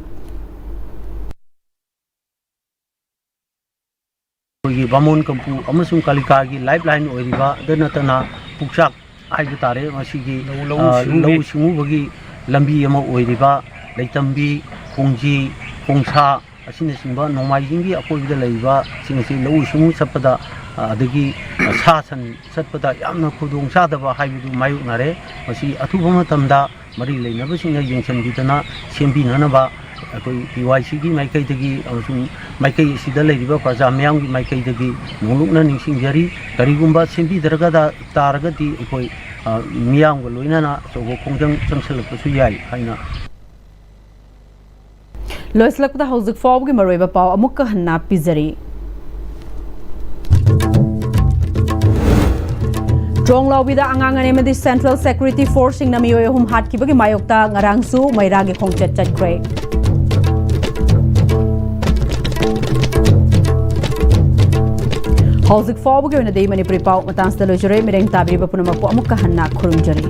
ꯑꯩꯈꯣꯏꯒꯤ ꯕꯥꯃꯣꯟ ꯀꯝꯄꯨ ꯑꯃꯁꯨꯡ ꯀꯥꯂꯤꯀꯥꯒꯤ ꯂꯥꯏꯐ ꯂꯥꯏꯟ ꯑꯣꯏꯔꯤꯕꯗ ꯅꯠꯇꯅ ꯄꯨꯛꯆꯥꯛ ꯍꯥꯏꯕ ꯇꯥꯔꯦ, ꯃꯁꯤꯒꯤ ꯂꯧꯎ ꯁꯤꯡꯎꯕꯒꯤ ꯂꯝꯕꯤ ꯑꯃ ꯑꯣꯏꯔꯤꯕ ꯂꯩꯇꯝꯕꯤ, ꯀꯣꯡꯖꯤ, ꯀꯣꯡꯁꯥ ꯑꯁꯤꯅꯆꯤꯡꯕ ꯅꯣꯡꯃꯥꯏꯖꯤꯡꯒꯤ ꯑꯀꯣꯏꯕꯗ ꯂꯩꯔꯤꯕꯁꯤꯡ ꯑꯁꯤ ꯂꯧꯎ ꯁꯤꯡꯎ ꯆꯠꯄꯗ, ꯑꯗꯒꯤ ꯁꯥ ꯁꯟ ꯆꯠꯄꯗ ꯌꯥꯝꯅ ꯈꯨꯗꯣꯡ ꯆꯥꯗꯕ ꯍꯥꯏꯕꯗꯨ ꯃꯥꯌꯣꯛꯅꯔꯦ꯫ ꯃꯁꯤ ꯑꯊꯨꯕ ꯃꯇꯝꯗ ꯃꯔꯤ ꯂꯩꯅꯕꯁꯤꯡꯅ ꯌꯦꯡꯁꯤꯟꯕꯤꯗꯅ ꯁꯦꯝꯕꯤꯅꯅꯕ ꯑꯩꯈꯣꯏ ꯄꯤ ꯋꯥꯏ ꯁꯤꯒꯤ ꯃꯥꯏꯀꯩꯗꯒꯤ ꯑꯃꯁꯨꯡ ꯃꯥꯏꯀꯩ ꯑꯁꯤꯗ ꯂꯩꯔꯤꯕ ꯄ꯭ꯔꯖꯥ ꯃꯤꯌꯥꯝꯒꯤ ꯃꯥꯏꯀꯩꯗꯒꯤ ꯅꯣꯡꯂꯨꯛꯅ ꯅꯤꯡꯁꯤꯡꯖꯔꯤ꯫ ꯀꯔꯤꯒꯨꯝꯕ ꯁꯦꯝꯕꯤꯗ꯭ꯔꯒꯗ ꯇꯥꯔꯒꯗꯤ ꯑꯩꯈꯣꯏ, ꯑ, ꯃꯤꯌꯥꯝꯒ ꯂꯣꯏꯅꯅ ꯑꯆꯧꯕ ꯈꯣꯡꯖꯪ ꯆꯪꯁꯤꯜꯂꯛꯄꯁꯨ ꯌꯥꯏ ꯍꯥꯏꯅ꯫ ꯂꯣꯏꯁꯤꯜꯂꯛꯄꯗ ꯍꯧꯖꯤꯛ ꯐꯥꯎꯕꯒꯤ ꯃꯔꯨꯑꯣꯏꯕ ꯄꯥꯎ ꯑꯃꯨꯛꯀ ꯍꯟꯅ ꯄꯤꯖꯔꯤ꯫ ꯇ꯭ꯔꯣꯡꯂꯥꯎꯕꯤꯗ ꯑꯉꯥꯡ ꯑꯅꯤ ꯑꯃꯗꯤ ꯁꯦꯟꯇ꯭ꯔꯦꯜ ꯁꯦꯀ꯭ꯌꯨꯔꯤꯇꯤ ꯐꯣꯔꯁꯁꯤꯡꯅ ꯃꯤꯑꯣꯏ ꯑꯍꯨꯝ ꯍꯥꯠꯈꯤꯕꯒꯤ ꯃꯥꯌꯣꯛꯇ ꯉꯔꯥꯡꯁꯨ ꯃꯩꯔꯥꯒꯤ ꯈꯣꯡꯆꯠ ꯆꯠꯈ꯭ꯔꯦ꯫ ꯍꯧꯖꯤꯛ ꯐꯥꯎꯕꯒꯤ ꯑꯣꯏꯅꯗꯤ ꯃꯅꯤꯄꯨꯔꯤ ꯄꯥꯎ ꯃꯇꯥꯡꯁꯤꯗ ꯂꯣꯏꯖꯔꯦ꯫ ꯃꯤꯔꯦꯡ ꯇꯥꯕꯤꯔꯤꯕ ꯄꯨꯝꯅꯃꯛꯄꯨ ꯑꯃꯨꯛꯀ ꯍꯟꯅ ꯈꯨꯔꯨꯝꯖꯔꯤ꯫